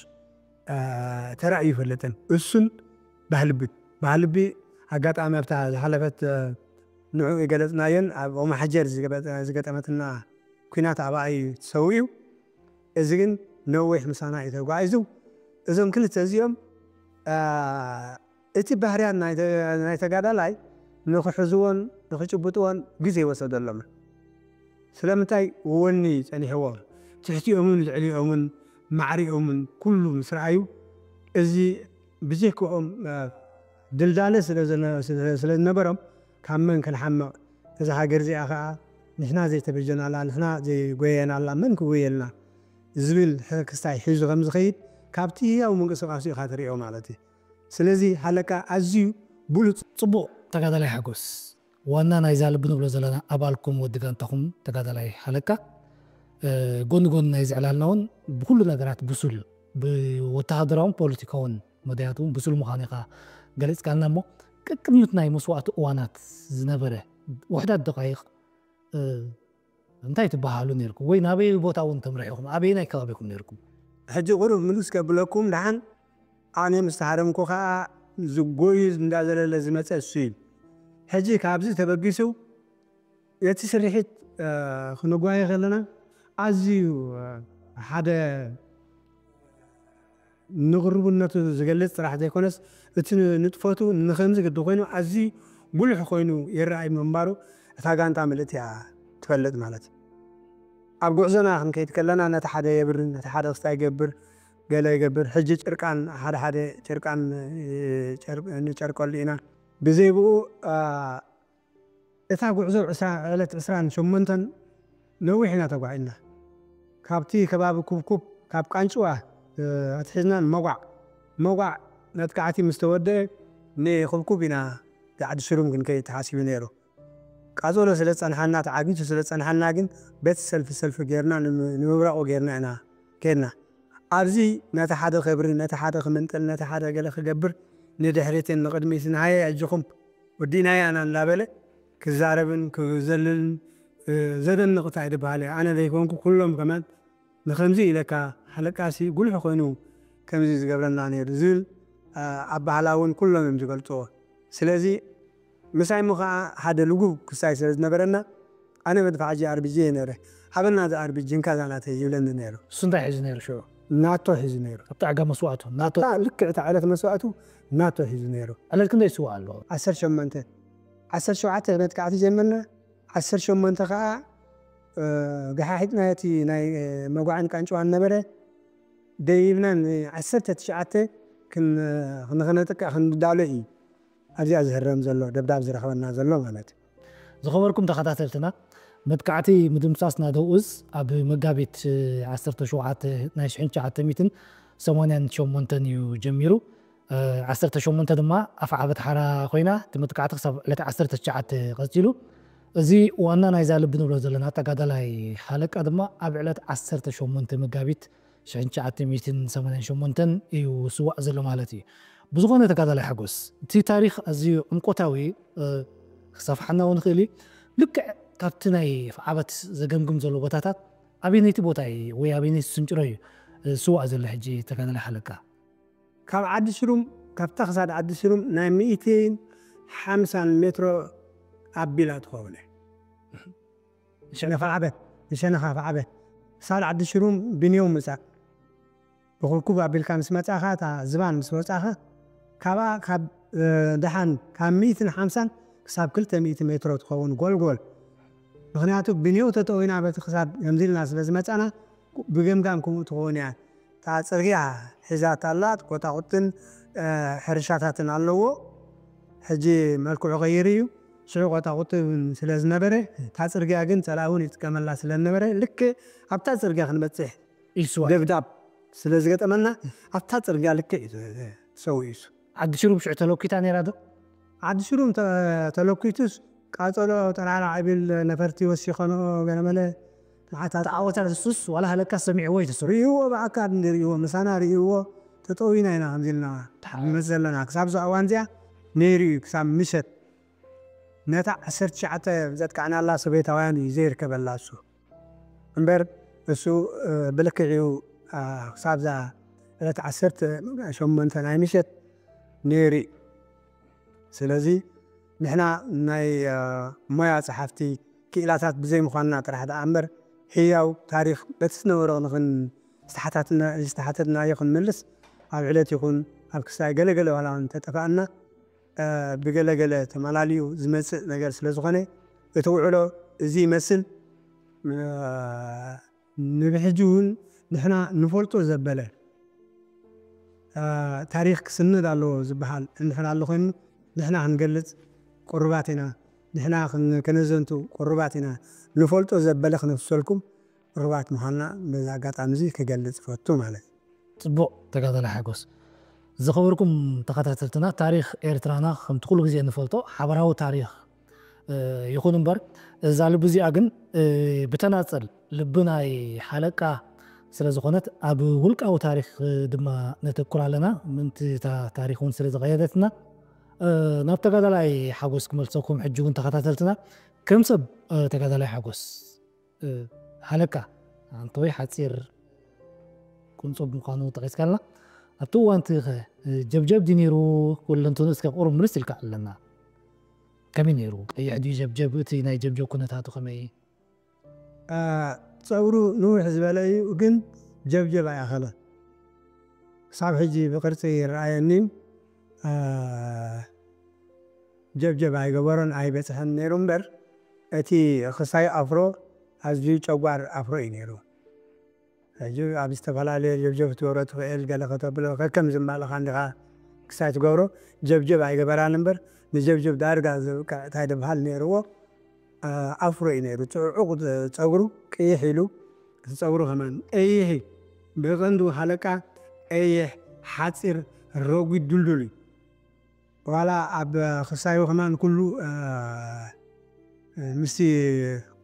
ተራእዩ ይፈልጥን እሱን ባህልቢ ባህልቢ ኣጋጣሚ ኣብታ ዝሓለፈት ንዑ የገለጽናዮን ኣብ ኦማሓጀር ዝገጠመትና ኩናት ኣብኣ እዩ ተሰዊኡ። እዚ ግን ነዊሕ ምሳና እዩ ተጓዒዙ። እዞም ክልተ እዚኦም እቲ ባህርያን ናይ ተጋዳላይ ንኽሕዝዎን ንኽጭብጥዎን ግዜ ይወሰደሎም። ስለምንታይ ወኒ ጸኒሕዎም ትሕቲኦምን ልዕሊኦምን ማዕሪኦምን ኩሉ ምስ ረኣዩ እዚ ብዘይክኦም ድልዳለ ስለ ዝነበሮም ካብ መን ክንሓምቕ እዛ ሃገር እዚኣ ከዓ ንሕና ዘይተበጀናላ ንሕና ዘይጎየናላ መን ክጎየልና ዝብል ክስታይ ሒዙ ከም ዝኸይድ ካብቲ ህያው ምንቅስቃሱ ኢኻ ትሪኦ ማለት እዩ። ስለዚ ሃለቃ ኣዝዩ ብሉፅ። ፅቡቕ ተጋዳላይ ሓጎስ ዋና ናይዛ ልቢ ንብሎ ዘለና ኣባልኩም ወዲ ጋንታኹም ተጋዳላይ ሃለቃ ጎኒ ጎኒ ናይ ዝዕላልና እውን ብኩሉ ነገራት ብሱል እዩ። ብወተሃደራውን ፖለቲካውን መዳያት እውን ብሱል ምዃኑ ኢኻ ገሊፅካልና እሞ ቅቅድሚት ናይ መስዋእቲ እዋናት ዝነበረ ውሕዳት ደቃይቕ እንታይ ትበሃሉ ነርኩም ወይ ናበይ ቦታ እውን ተምርሕኹም ኣበየናይ ከባቢኹም ነርኩም? ሕጂ ቁሩብ ምልስ ከብለኩም ደሓን ኣነ ምስ ተሃረምኩ ከዓ ዝጎዩ እንዳዘለለ ዝመፀ እሱ እዩ። ሕጂ ካብዚ ተበጊሱ እቲ ስርሒት ክንጓየ ከለና ኣዝዩ ሓደ ንቕርብነቱ ዝገልጽ ጥራሕ ዘይኮነስ እቲ ንጥፈቱ ንኸምዚ ግዲ ኮይኑ ኣዝዩ ጉሉሕ ኮይኑ ይረኣይ ምንባሩ እታ ጋንታ ምልእቲ እያ ትፈልጥ ማለት እዩ። ኣብ ጉዕዞና ክንከይድ ከለና ነቲ ሓደ የብርን ነቲ ሓደ ክስታይ ይገብር ገለ ይገብር ሕጂ ጭርቃን ሓደ ሓደ ጭርቃን ንጨርቀሉ ኢና ብዘይ ብኡ እታ ጉዕዞ ዕለት ዕስራን ሸሞንተን ነዊሕ ኢና ተጓዒዝና። ካብቲ ከባቢ ኩብኩብ ካብ ቃንጭዋ ኣትሒዝና ንመጓዕ መጓዕ መጥቃዕቲ ምስ ተወደአ ንኩብኩብ ኢና ዓዲ ሽሩም ክንከይድ ተሓሲቡ ነይሩ። ቃጸሎ ስለ ዝጸንሓና ተዓጊቱ ስለ ዝጸንሓና ግን በቲ ሰልፊ ሰልፊ ጌርና ንምብራቑ ጌርና ኢና ከድና። ኣብዚ ነቲ ሓደ ከብሪ ነቲ ሓደ ክምንጥል ነቲ ሓደ ገለ ክገብር ንድሕሪትን ንቕድሚትን ሃየ ኣጆኹም ወዲእናያ ኢና እናበለ ክዛረብን ክዘልልን ዘደንቕ እንታይ ዝበሃል እዩ። ኣነ ዘይኮንኩ ኩሎም ከማን ንኸምዚ ኢለካ ሓለቃሲ ጉልሒ ኮይኑ ከምዚ ዝገብረና ነይሩ ዝብል ኣባህላ እውን ኩሎም እዮም ዝገልፅዎ። ስለዚ ምሳይ እሞ ከዓ ሓደ ልጉብ ክሳይ ስለ ዝነበረና ኣነ መድፋዕ ጂ ኣርቢጂ እየ ነይረ። ሃበና እዚ ኣርቢጂ እንካ እዛ ናተይ ይብለኒ ነይሩ። እሱ እንታይ ሒዙ ነይሩ ሽዑ? ናቶ ሒዙ ነይሩ። ኣብታ ዕጋ መስዋእቱ ናቶ? እታ ልክዕ እታ ዕለት መስዋእቱ ናቶ ሒዙ ነይሩ። ዕለት ክንደይ ይስዋእ ኣለዎ? ዓሰርተ ሸሞንተ ዓሰርተ ሸውዓተ መጥቃዕቲ ጀመርና። ዓሰርተ ሸሞንተ ከዓ ገሓሒጥና እቲ ናይ መጓዕን ቃንጭዋን ነበረ ደይብና ንዓሰርተ ትሽዓተ ክንኸነጥቅዕ ክንዳሎ እዩ ኣብዚኣ ዝህረም ዘሎ ደብዳብ ዝረኸበና ዘሎ ማለት እዩ። ዝኸበርኩም ተኸታተልትና መጥቃዕቲ ምድምሳስ ናደውዝ ኣብ መጋቢት ዓሰርተ ሸውዓተ ናይ ሽሕን ትሽዓተ ሚእትን ሰማንያን ሸሞንተን እዩ ጀሚሩ። ዓሰርተ ሸሞንተ ድማ ኣፍዓበት ሓራ ኮይና እቲ መጥቃዕቲ ክሳብ ዕለት ዓሰርተ ትሽዓተ ቀፂሉ። እዚ ዋና ናይዛ ልቢ ንብሎ ዘለና ተጋዳላይ ሓለቃ ድማ ኣብ ዕለት ዓሰርተ ሸሞንተ መጋቢት ሽሕን ትሽዓተ ሚእትን ሰማንያን ሸሞንተን እዩ ስዋእ ዘሎ ማለት እዩ። ብዝኾነ ተጋዳላይ ሓጎስ እቲ ታሪኽ ኣዝዩ ዕምቆታዊ ክሰፍሓና እውን ይኽእል እዩ። ልክዕ ካብቲ ናይ ዓበት ዘገምግም ዘሎ ቦታታት ኣበይነይቲ ቦታ እዩ ወይ ኣበይነይቲ ስንጭሮ እዩ ዝስዋእ ዘሎ ሕጂ ተጋዳላይ ሓለቃ? ካብ ዓዲ ሽሩም፣ ካብታ ክሳድ ዓዲ ሽሩም ናይ ሚእትን ሓምሳን ሜትሮ ኣቢላ ትኸውን እያ። ንሸነኻ ዓበት፣ ንሸነኻ ዓበት። ክሳድ ዓዲ ሽሩም ብንየው ምጻእ። ብኩብኩብ ኣቢልካ ምስ መጻኻ፣ እታ ዝባን ምስ ወጻኻ፣ ካብኣ ካብ፣ እ፣ ደሓን ካብ ሚእትን ሓምሳን ክሳብ ክልተ ሚእቲ ሜትሮ ትኸውን ጎልጎል። ምኽንያቱ ብንየው ተጠዊና በቲ ክሳድ ከምዚ ኢልና ስለ ዝመጻና፣ ብገምጋም ከምኡ ትኸውን እያ። እታ ጽርግያ ሒዛታ ኣላ፣ ቆጣቁጥን፣ እ፣ ሕርሻታትን ኣለዎ። ሕጂ መልክዑ ቀይሩ እዩ። ሽዑ ቆጣቁጥ እውን ስለ ዝነበረ፣ እታ ጽርግያ ግን ጸላኢ እውን ይጥቀመላ ስለ ዝነበረ፣ ልክዕ ኣብታ ጽርግያ ክንበጽሕ ኢልስዋ። ደብዳብ ስለ ዝገጠመና፣ ኣብታ ጽርግያ ልክዕ እዩ ተሰዊኡ። ዓዲ ሽሩም ሽዑ ተለኪታ ነይራ ዶ? ዓዲ ሽሩም ተ-፣ ተለኪቱስ ቃጸሎ ጠራራ ዕቢል ነፈርቲ ወሲኸንኦ ገለመለ መዓታት። ተዓወተ ንሱስ ዋላ ሃለቃ ሰሚዕዎ እዩ ተሰሩ። ርእይዎ ብኣካል እንዲ ርእይዎ፣ ምሳና ርእይዎ፣ ተጠዊና ኢና ከምዚ ኢልና ንመጽእ ዘለና። ክሳብ እዛ እዋን እዚኣ ነይሩ እዩ፣ ክሳብ ምሸት። ነታ ዓሰርተ ትሽዓተ ዘጥቃዕናላ ሶቬታውያን እዩ ዘይርከበላ እሱ። እምበር እሱ፣ እ፣ ብልክዕ እዩ፣ አ፣ ክሳብ እዛ ዕለት ዓሰርተ ሸሞንተ ናይ ምሸት ነይሩ እዩ። ስለዚ ንሕና ናይ፣ አ፣ ሞያ ጸሓፍቲ ክኢላታት ብዘይ ምዃንና ጥራሕ ደኣ እምበር፣ ህያው ታሪኽ በቲ ዝነበሮ ንኽን-፣ ዝተሓታትና-፣ ዝተሓተትናዮ ክንምልስ ኣብ ዕለት ይኹን ኣብ ክሳይ ገለ ገለ ዋላ እውን እንተጠፋእና፣ እ፣ ብገለ ገለ ተመላልዩ ዝመጽእ ነገር ስለ ዝኾነ፣ እቲ ውዕሎ እዚ ይመስል። እ፣ ንብሕጂ እውን ንሕና ንፈልጦ ዘበለ፣ እ፣ ታሪኽ ክስነድ ኣለዎ ዝበሃል እንድሕር ኣሎ ኮይኑ፣ ንሕና ክንገልጽ ቅሩባት ኢና። ንሕና ክን-፣ ከነዘንቱ ቅሩባት ኢና። ንፈልጦ ዘበለ ክነፍሰልኩም ቅሩባት ምዃንና በዚ ኣጋጣሚ እዚ ክገልጽ እፈቱ ማለት እዩ። ጽቡቕ ተጋዳላይ ሓጎስ። ዝኸበርኩም ተኸታተልትና፣ ታሪኽ ኤርትራና ከምቲ ኩሉ ግዜ እንፈልጦ ሓበራዊ ታሪኽ፣ እ፣ ይኹን እምበር፣ እዛ ልቢ እዚኣ ግን፣ እ፣ ብተናጸል ልቢ ናይ ሓለቃ ስለ ዝኾነት፣ ኣብ ውልቃዊ ታሪኽ ድማ ነተኩር ኣለና። ምእንቲ እታ ታሪኽ እውን ስለ ዝቐየደትና፣ እ፣ ናብ ተጋዳላይ ሓጎስ ክመልሰኩም፣ ሕጂ እውን ተኸታተልትና፣ ከም ሰብ፣ እ፣ ተጋዳላይ ሓጎስ፣ እ፣ ሃለቃ ኣንተወይ ሓጺር ቁንጹብ ምዃኑ ጠቒስካልና። ኣብቲ እዋን እቲ ኸ፣ እ፣ ጀብጀብ ድዩ ነይሩ? ኩለንትኑ እስከ ቁሩብ ምልስ ኢልካ ኣለና። ከመይ ነይሩ? ቀይሕ ድዩ ጀብጀብ? እቲ ናይ ጀብጀብ ኩነታቱ ከመይ? እ፣ ጸጉሩ ንውሕ ዝበለ እዩ፣ ግን ጀብጀብ ኣይኣኸለን። ክሳብ ሕጂ ብቅርጺ ይረኣየኒ። እ፣ ጀብጀብ ኣይገበሮን፣ ኣይበጽሐን ነይሩ እምበር፣ እቲ ክሳይ ኣፍሮ ኣዝዩ ጨጓር ኣፍሮ እዩ ነይሩ። ሕጂ ኣብ ዝተፈላለየ ጀብጀብ ክትገብሮ ትኽእል፣ ገለ ከተብሎ ከከም ዝማልኻ እንዲኻ ክሳይ ትገብሮ። ጀብጀብ ኣይገበራን እምበር፣ ንጀብጀብ ዳርጋ ዘብቅዕ እንታይ ዝበሃል ነይርዎ፣ እ፣ ኣፍሮ እዩ ነይሩ። ጽዑቕ ጸጉሩ ቅይሕ ኢሉ፣ እቲ ጸጉሩ ከማን ቀይሕ እዩ። ብቐንዱ ሃለቃ ቀይሕ፣ ሓጺር፣ ረጒድ፣ ድልዱል እዩ። ዋላ ኣብ ክሳዩ ከማን ኩሉ፣ እ፣ ምስቲ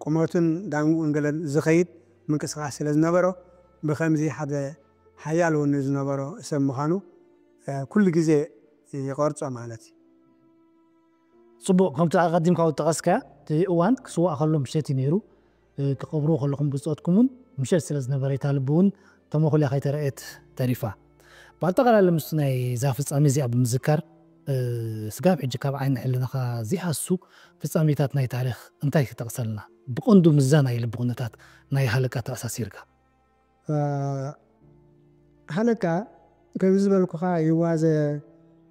ቁመቱን ዳንግኡን ገለን ዝኸይድ ምንቅስቓስ ስለ ዝነበሮ፣ ብኸምዚ ሓደ ሓያል ወኒ ዝነበሮ ሰብ ምዃኑ፣ እ፣ ኩሉ ግዜ ይቐርጾ ማለት እዩ። ጽቡቕ፣ ከምቲ ኣቐዲምካ ዝጠቐስካዮ፣ እቲ እዋን ክስዋእ ከሎ ምሸት እዩ ነይሩ። እ፣ ክቐብርዎ ከለኹም ብጾትኩም እውን ምሸት ስለ ዝነበረ፣ እታ ልቢ እውን ተመኹልያ ከይተረእየት ተሪፋ። ብኣጠቓላሊ ምስቲ ናይ እዛ ፍጻሜ እዚኣ ብምዝካር፣ እ፣ ስጋብ ሕጂ ካብ ዓይኒ ሕልናኻ ዘይሃሱ ፍጻሜታት ናይ ታሪኽ እንታይ ክጠቕሰልና? ብቐንዱ ምስዛ ናይ ልቢ ኩነታት ናይ ሃለቃ ተኣሳሲርካ። እ፣ ሃለቃ ከምዚ ዝበልኩኻ ይዋዘ፣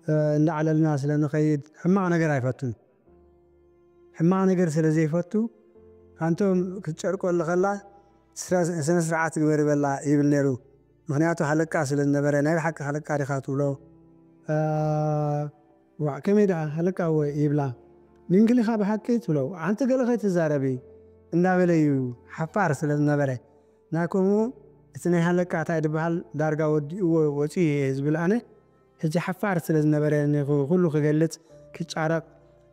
እ፣ እንዳዕለልና ስለ ንኸይድ ሕማቕ ነገር ኣይፈቱን። ሕማቕ ነገር ስለ ዘይፈቱ፣ ኣንቶም ክትጨርቆ ኣለኸላ ስራ-፣ ስነ ስርዓት ግበር ይበላ ይብል ነይሩ። ምኽንያቱ ሃለቃ ስለ ዝነበረ፣ ናይ ብሓቂ ሃለቃ ዲኻ ትብሎ? እ፣ ዋዕ፣ ከመይ ደኣ ሃለቃ እወ ይብላ። ድንግል ኢኻ ብሓቂ ትብሎ። ኣንቲ ገለ ከይትዛረቢ እንዳበለ እዩ ሓፋር ስለ ዝነበረ። ናይ ከምኡ እቲ ናይ ሃለቃ እንታይ ዝበሃል ዳርጋ ወዲእዎ ወፂኡ እየ ዝብል ኣነ። ሕጂ ሓፋር ስለ ዝነበረ ንኹ-፣ ኩሉ ክገልጽ ክጫረቕ፣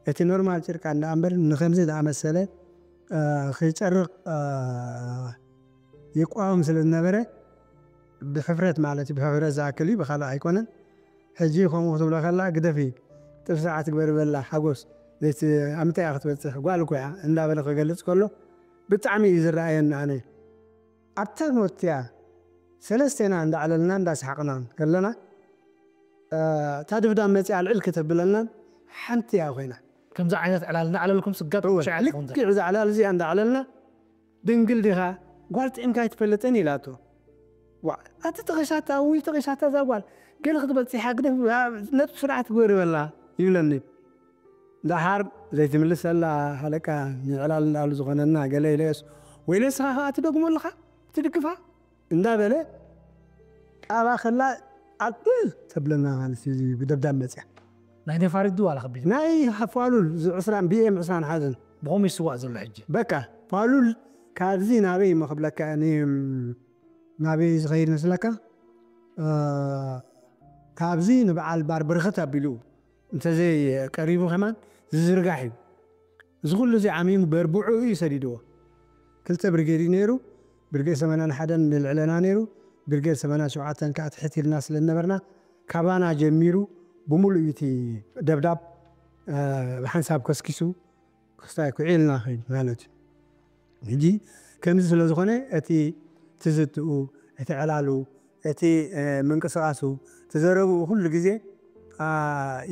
እቲ ኖርማል ጭርቃ እንዳ እምበር ንኸምዚ ዝኣመሰለ፣ እ፣ ክጨርቕ፣ እ፣ ይቋወም ስለ ዝነበረ ብሕፍረት ማለት እዩ፣ ብሕፍረት ዝኣክል እዩ፣ ብኻልእ ኣይኮነን። ሕጂ ከምኡ ክትብሎ ከላ ግደፊ፣ ጥፍ ሰዓት ግበር በላ ሓጎስ፣ ነቲ ኣብ ምንታይ እያ ክትበጽሕ፣ ጓል እኮ እያ እንዳበለ ክገልጽ ከሎ ብጣዕሚ እዩ ዝረኣየኒ። ኣነ ኣብታ ኖት እያ ሰለስቴና እንዳዕለልና እንዳሰሓቕና ከለና፣ እ፣ እታ ድብዳብ መጺኣ ልዕል ክተብለና ሓንቲ እያ ኮይና። ከምዚ ዓይነት ዕላል እናዕለልኩም ስጋብ እወ፣ ሽዓ ትኸውን ልክዕ እዛ ዕላል እዚኣ እንዳዕለልና፣ "ድንግል ዲኻ? ጓል ጥዒምካ ኣይትፈልጥን?" ኢላቶ። ዋ፣ ኣቲ ተቐሻታ፣ ውይ ተቐሻታ እዛ ጓል፣ ገለ ክትበጽሕ ግደፍ፣ ነብሱ ስርዓት ግበር ይበላ ይብለኒ። ደሓር ዘይትምልሰላ ሃለቃ፣ ንዕላል እንዳሉ ዝኾነና ገለ ኢለስ፣ "ወይለ ንስኻ ኸኣ ትደግሞ ኣለኻ? ትድግፋ?" እንዳበለ፣ ቃባ ከላ ኣብ ተብለና ማለት እዩ፣ ብደብዳብ መጽያ። ናይ ነፋሪት ድዩ ዋላ ከቢድ? ናይ ፋሉል፣ እዚ ዕስራን፣ ቢ ኤም ዕስራን ሓደን። ብኸመይ ይስዋእ ዘሎ ሕጂ? በቃ፣ ፋሉል ካብዚ ናበይ እሞ ክብለካ፣ እኔ ናበይ ዝኸይድ መስለካ? እ፣ ካብዚ ንበዓል ባር ብርኽት ኣቢሉ እንተዘይ ቀሪቡ ከማን ዝዝርጋሕ እዩ። እዚ ኩሉ እዚ ዓሚሙ በርብዑ እዩ ሰዲድዎ። ክልተ ብርጌድ እዩ ነይሩ። ብርጌድ ሰማንያን ሓደን ንልዕለና ነይሩ። ብርጌድ ሰማንያን ሸውዓተን ከዓ ትሕት ኢልና ስለ ዝነበርና፣ ካባና ጀሚሩ ብምሉእ እዩ እቲ ደብዳብ፣ እ፣ ብሓንሳብ ከስኪሱ ክስታይ ኩዒልና ኸይዱ ማለት እዩ። ሕጂ ከምዚ ስለ ዝኾነ እቲ ትዝትኡ፣ እቲ ዕላሉ፣ እቲ፣ እ፣ ምንቅስቓሱ፣ እቲ ዘረብኡ ኩሉ ግዜ፣ ኣ፣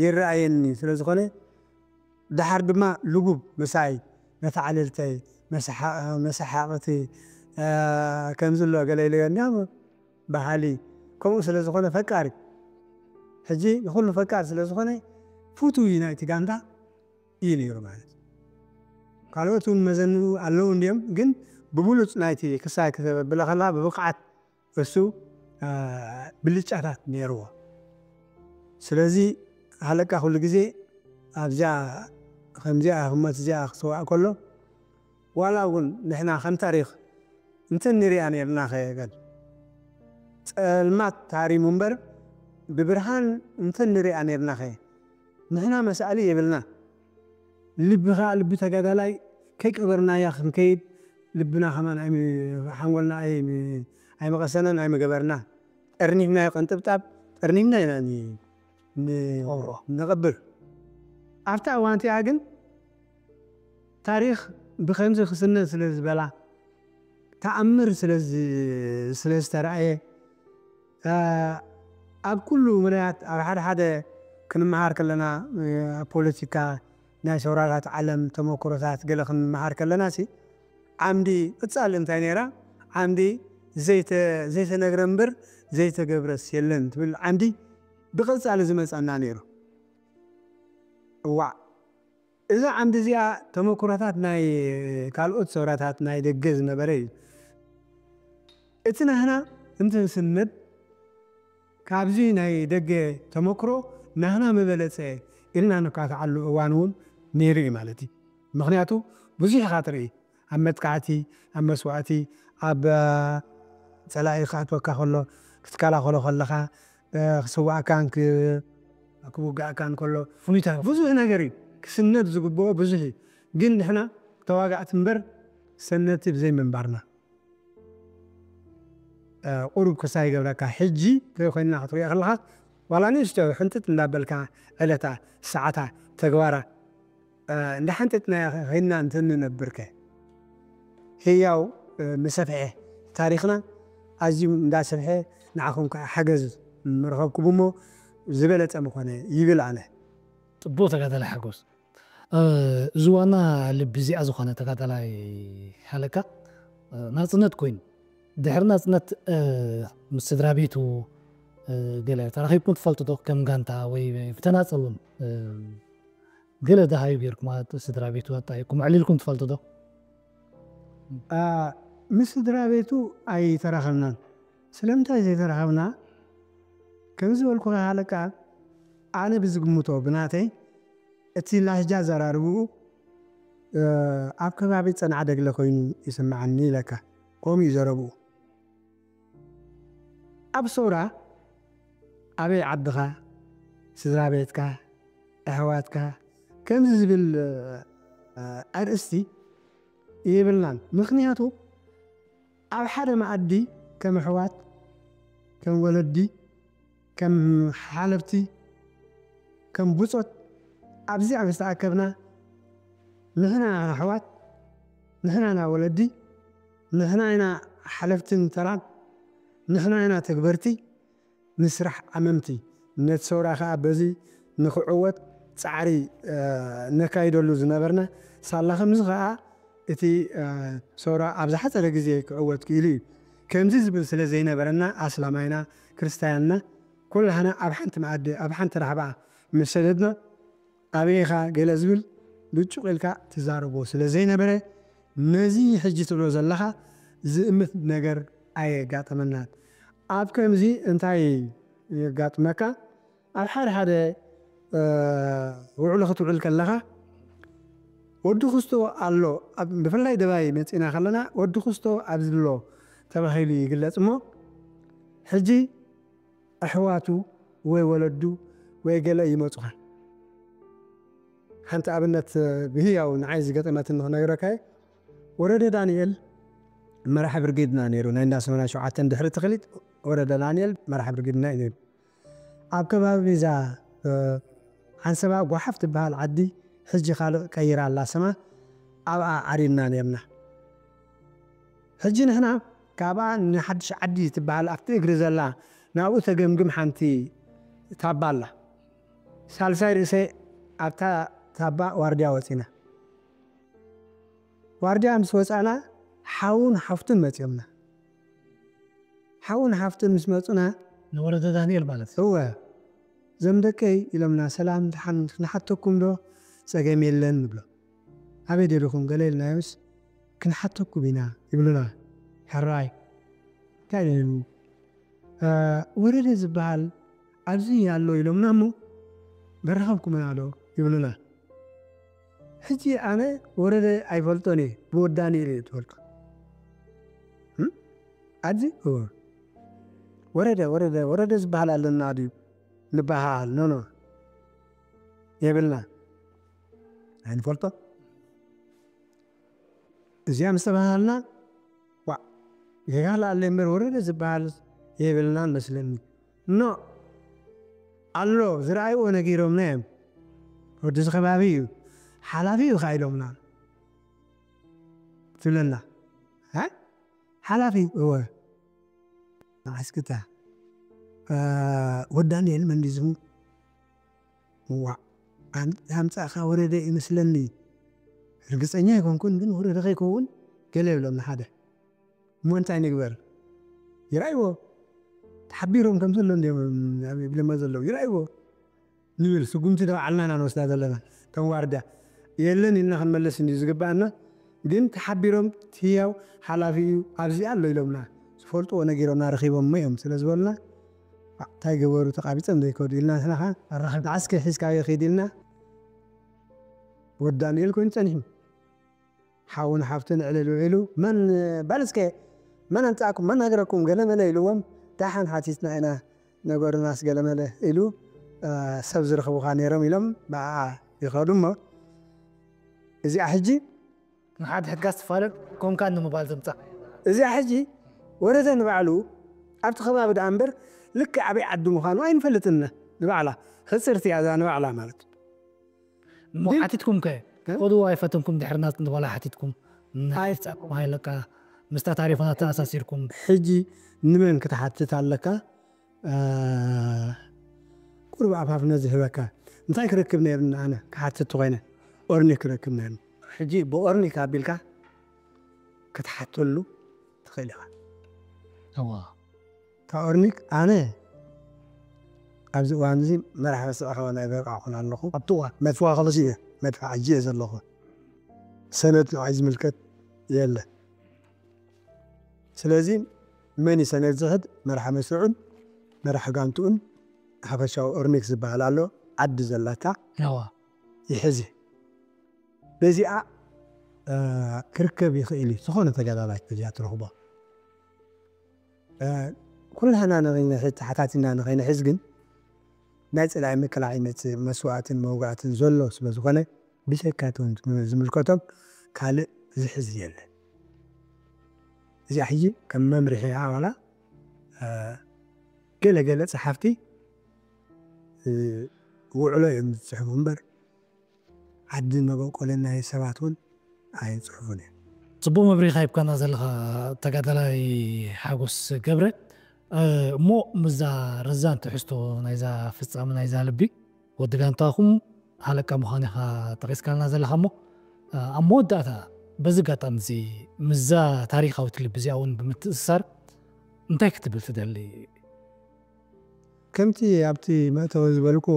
ይረኣየኒ ስለ ዝኾነ፣ ደሓር ድማ ልጉብ ምሳይ፣ መተዓልልተይ፣ መሰሓ-፣ መሰሓቕቲ፣ እ፣ ከምዚ ኣሎ ገለ ኢለዮ እንዲያ በሃሊ፣ ከምኡ ስለ ዝኾነ ፈቃሪ፣ ሕጂ ንኹሉ ፈቃር ስለ ዝኾነ ፍቱው እዩ ናይቲ ጋንታ እዩ ነይሩ ማለት እዩ። ካልኦት እውን መዘንኡ ኣለዉ እንድዮም፣ ግን ብብሉጽ ናይቲ ክሳይ ክተብለኸላ ብብቕዓት እሱ፣ እ፣ ብልጫታት ነይርዎ። ስለዚ ሃለቃ ኩሉ ግዜ ኣብዚኣ ከምዚኣ ህሞት እዚኣ ክስዋእ ከሎ፣ ዋላ እውን ንሕና ከም ታሪኽ እንተ ንሪኣ ነርና ኸ በል፣ ጸልማት ታሪሙ እምበር ብብርሃን እንተ ንሪኣ ነርና ኸ ንሕና መስኣሊ የብልና። ልቢ ኸኣ ልቢ ተጋዳላይ ከይቀበርናያ ክንከይድ ልብና ከማን ኣይም-፣ ሓንጎልና ኣይም-፣ ኣይመቐሰነን ኣይምገበርና። ጠርኒፍናዮ ቅንጥብጣብ፣ ጠርኒፍና ኢና ን-፣ ን-፣ ንቐብር። ኣብታ እዋን እቲኣ ግን ታሪኽ ብኸምዚ ክስነድ ስለ ዝበላ፣ ተኣምር ስለ ዝ-፣ ስለ ዝተራእየ፣ እ፣ ኣብ ኩሉ ምኽንያት ኣብ ሓደ ሓደ ክንመሃር ከለና፣ እ፣ ኣብ ፖለቲካ ናይ ሰውራታት ዓለም ተመክሮታት ገለ ክንመሃር ከለና ሲ፣ ዓምዲ ቅጻል እንታይ ነይራ? ዓምዲ ዘይተ-፣ ዘይተነግረ እምበር ዘይተገብረስ የለን ትብል ዓምዲ ብቐጻሊ ዝመጸና ነይሩ። እዋእ፣ እዛ ዓምዲ እዚኣ ተመክሮታት ናይ ካልኦት ሰውራታት ናይ ደገ ዝነበረ እዩ። እቲ ናህና እንትንስንድ ካብዚ ናይ ደገ ተመክሮ ናህና ምበለጸ ኢልና ንካትዓሉ እዋን እውን ነይሩ እዩ ማለት እዩ። ምኽንያቱ ብዙሕ ኢኻ ትርኢ። ኣብ መጥቃዕቲ፣ ኣብ መስዋእቲ፣ ኣብ፣ እ፣ ጸላኢ ክኣትወካ ከሎ፣ ክትከላኸሎ ከለኻ፣ እ፣ ክስዋእካን ክ-፣ ክውግኣካን ከሎ፣ ፍሉይ ታሪኽ። ብዙሕ ነገር እዩ ክስነድ ዝግብኦ፣ ብዙሕ እዩ። ግን ንሕና ተዋጋእቲ እምበር ሰነድቲ ብዘይ ምንባርና፣ እ፣ ቁሩብ ክሳይ ይገብረካ። ሕጂ ከይኮይንና ክትሪኦ ከለኻ፣ ዋላ ንእሽቶ ሕንጥጥ እንዳበልካ ዕለታ፣ ሰዓታ፣ ተግባራ፣ እ፣ እንዳሓንጠጥናዮ ኸይንና እንተንነብርከ፣ ህያው፣ እ፣ ምሰፍሐ፣ ታሪኽና ኣዝዩ እንዳሰፍሐ፣ ንዓኹም ከዓ ሓገዝ ምረኸብኩም እሞ ዝበለጸ ምኾነ ይብል ኣነ። ጽቡቕ ተጋዳላይ ሓጎስ። እ፣ እዚ ዋና ልቢ እዚኣ ዝኾነ ተጋዳላይ ሃለቃ፣ እ፣ ናጽነት ኮይኑ፣ ድሕሪ ናጽነት፣ እ፣ ምስ ስድራ ቤቱ፣ እ፣ ገለ ተራኺብኩም ትፈልጡ ዶ? ከም ጋንታ ወይ ብተናጸል እውን፣ እ፣ ገለ ደሃዩ ጌርኩም፣ ማለት ስድራ ቤቱ ኣጣይኩም ኣዕሊልኩም ትፈልጡ ዶ? ኣ፣ ምስ ስድራ ቤቱ ኣይተራኸብናን። ስለምንታይ ዘይተራኸብና? ከም ዝበልኩኻ ሃለቃ፣ ኣነ ብዝግምቶ ብናተይ፣ እቲ ላህጃ ኣዘራርብኡ፣ እ፣ ኣብ ከባቢ ጸንዓደግለ ኮይኑ ይስምዓኒ ኢለካ። ከምኡ እዩ ዘረብኡ። ኣብ ሰውራ ኣበይ ዓድኻ፣ ስድራ ቤትካ፣ ኣሕዋትካ፣ ከምዚ ዝብል፣ እ፣ ኣርእስቲ የብልናን። ምኽንያቱ ኣብ ሓደ መኣዲ ከም ኣሕዋት፣ ከም ወለዲ፣ ከም ሓለፍቲ፣ ከም ብጾት ኣብዚኣ ምስ ተኣከብና ንሕና ኣሕዋት፣ ንሕና ኢና ወለዲ፣ ንሕና ኢና ሓለፍትን ተራን፣ ንሕና ኢና ተግበርቲ፣ ንስራሕ ዓመምቲ። ነቲ ሰውራ ከኣ በዚ ንክዕወት ጻዕሪ ነካይደሉ ዝነበርና ሳላ ከምዚ ከኣ እቲ ሰውራ ኣብ ዝሓጸረ ግዜ ክዕወት ክኢሉ እዩ። ከምዚ ዝብል ስለ ዘይነበረና ኣስላማይና ክርስታያንና ኩላህና ኣብ ሓንቲ መኣዲ ኣብ ሓንቲ ራሕባ ምስ ሰደድና ኣበይ ኢኻ ገለ ዝብል ብጭቕ ኢልካ ትዛረቦ ስለ ዘይነበረ ነዚ ሕጂ ትብሎ ዘለኻ ዝእምት ነገር ኣየጋጠመናን። ኣብ ከምዚ እንታይ የጋጥመካ? ኣብ ሓደ ሓደ ውዕሎ ክትውዕል ከለኻ ወዲ ክስቶ ኣሎ። ብፍላይ ደባይ መፂና ከለና ወዲ ክስቶ ኣብዚ ኣሎ ተባሂሉ ይግለፅ እሞ ሕጂ ኣሕዋቱ ወይ ወለዱ ወይ ገለ ይመፁኻ። ሓንቲ ኣብነት ብህያው ንዓይ ዝገጠመትን ክነግረካ እየ። ወረደ ዳንኤል መራሒ ብርጌድና ነይሩ። ናይ እንዳ ሰማንያ ሸውዓተ ድሕሪ ትኽሊት ወረደ ዳንኤል መራሒ ብርጌድና እዩ ነይሩ። ኣብ ከባቢ እዛ ሓንሰባ ጓሓፍ ትበሃል ዓዲ ሕጂ ካልእ ቀይራ ኣላ ስማ ኣብኣ ዓሪድና ነርና። ሕጂ ንሕና ካብኣ ንሓድሽ ዓዲ ትበሃል ኣብቲ እግሪ ዘላ ናብኡ ተገምግም ሓንቲ ታባ ኣላ። ሳልሳይ ርእሰ ኣብታ ታባ ዋርድያ ወፂና። ዋርድያ ምስ ወፃና ሓውን ሓፍቱን መፂኦምና። ሓውን ሓፍቱን ምስ መፁና ንወረደ ዳንኤል ማለት እወ ዘም ደቀይ ኢሎምና ሰላም ድሓን ንሓተኩም ዶ? ፀገም የለን ንብሎ። ኣበይ ደለኹም ገለ ኢልናዮምስ ክንሓተኩም ኢና ይብሉና። ሕራይ እንታይ ደልዩ ወረደ ዝበሃል ኣብዚ ኣሎ ኢሎምና እሞ መረኸብኩምና ዶ ይብሉና። ሕጂ ኣነ ወረደ ኣይፈልጦን እየ ብወዳኒ ኢለ እየ ትፈልጦ። ኣብዚ ወረደ ወረደ ወረደ ዝበሃል ኣለና ድዩ ንበሃል ኖኖ የብልና ኣይንፈልጦ። እዚኣ ምስ ተባሃልና ዋዕ ጌጋ ኣለኣለ እምበር ወረደ ዝበሃል የብልናን መስለኒ። ኖ ኣሎ ዝረኣይዎ ነጊሮምና እዮም። ወዲ እዚ ከባቢ እዩ ሓላፊ እዩ ከዓ ኢሎምና ትብለና። ሓላፊ እወ ንዓስክታ ወዲ ዳንኤል መን ድዩ ስሙ? እዋእ ኣምጻእኻ ወረደ ይመስለኒ። ርግጸኛ ኣይኮንኩን ግን ወረደ ከይከውን ገለ ይብሎም ንሓደ። እሞ እንታይ ንግበር? ይርኣይዎ። ተሓቢሮም ከም ዘሎ እንድዮም ይብለሞ ዘለዉ። ይርኣይዎ ንብል። ስጉምቲ ንባዕልና ኢና ንወስዳ ዘለና። እቶም ዋርድያ የለን ኢልና ክንመልስ እንድዩ ዝግባኣና። ግን ተሓቢሮም እቲ ህያው ሓላፊ እዩ ኣብዚ ኣሎ ኢሎምና ዝፈልጥዎ ነጊሮምና ረኺቦሞ እዮም ስለ ዝበሉና እንታይ ገበሩ ተቓቢፀም ዘይከዱ ኢልና ንሕና ኸዓ ኣራኸብ ዓስከ ሒዝካዮ ኺድ ኢልና ወዲ ዳንኤል ኮይኑ ፀኒሑ ሓውን ሓፍትን ዕልል ውዒሉ መን በል እስከ መን ኣምፃእኩም መን ነገረኩም ገለመለ ኢልዎም ደሓን ሓቲትና ኢና ነገሩናስ ገለመለ ኢሉ ሰብ ዝረኽቡኻ ነይሮም ኢሎም ብኣ ይኸዱ እሞ እዚኣ ሕጂ ንሓድ ሕጋ ዝትፋለል ኮንካ ንምባል ዘምጻ እዚኣ ሕጂ ወረደ ንባዕሉ ኣብቲ ከባቢ ደኣ እምበር ልክዕ ኣበይ ዓዲ ምዃኑ ኣይንፈልጥን ንባዕላ ሕፅርቲ እያ እዛ ንባዕላ ማለት እሞ ሓቲትኩም ከ ከዱ ኣይፈተንኩም ድሕርና ንባላ ሓቲትኩም ኣይፍጻኩም ሃይለካ ምስታ ታሪኽና ተኣሳሲርኩም ሕጂ ንመን ክትሓትት ኣለካ ቁሩብ ኣፋፍነ ዝህበካ እንታይ ክረክብ ነይርኒ ኣነ ክሓትት ኮይነ ኦርኒክ ክረክብ ነይርኒ ሕጂ ብኦርኒክ ኣቢልካ ክትሓተሉ ትኽእል ኢኻ እዋ እታ ኦርኒክ ኣነ ኣብዚ እዋን እዚ መራሕ መስርዕ ከበና ይበቃኹን ኣለኹ ኣብቲ እዋን መድፍዋ ከለሲ እየ መድፍዓ እየ ዘለኹ ሰነድ ንዓይ ዝምልከት የለ ስለዚ መን ይሰነድ ዝሕድ መርሓ መስርዑን መርሓ ጋንትኡን ሓፈሻዊ ኦርኒክ ዝበሃል ኣሎ ዓዲ ዘላታ ይሕዝ በዚኣ ክርከብ ይኽእል እዩ ዝኾነ ተጋዳላይ በዚኣ ትረኽቦ ኩላህና ንኸይንሕዝ ተሓታቲና ንኸይንሕዝ ግን ናይ ፀላኢ መከላዒነት መስዋእትን መውጋእትን ዘሎ ስለ ዝኾነ ብዘይካ ዝምልከቶም ካልእ ዝሕዝ የለን። እዚኣ ሕጂ ከም መምርሒ እያ ዋላ ገለ ገለ ጸሓፍቲ ውዕሎ እዮም ዝጽሕፉ እምበር ዓዲ መበቆልን ናይ ሰባት እውን ኣይፅሑፉን እዮም። ጽቡቕ መብሪኻ ሂብካና ዘለኻ ተጋዳላይ ሓጎስ ገብረ። እሞ ምዛ ረዛን ትሕዝቶ ናይዛ ፍጻመ ናይዛ ልቢ ወዲ ጋንታኹም ሃለቃ ምዃን ኢኻ ጠቒስካልና ዘለኻ። እሞ ኣብ መወዳእታ በዚ ኣጋጣሚ እዚ ምዛ ታሪኻዊት ልቢ እዚኣ እውን ብምትእስሳር እንታይ ክትብል ትደሊ? ከምቲ ኣብቲ መእተዊ ዝበልክዎ፣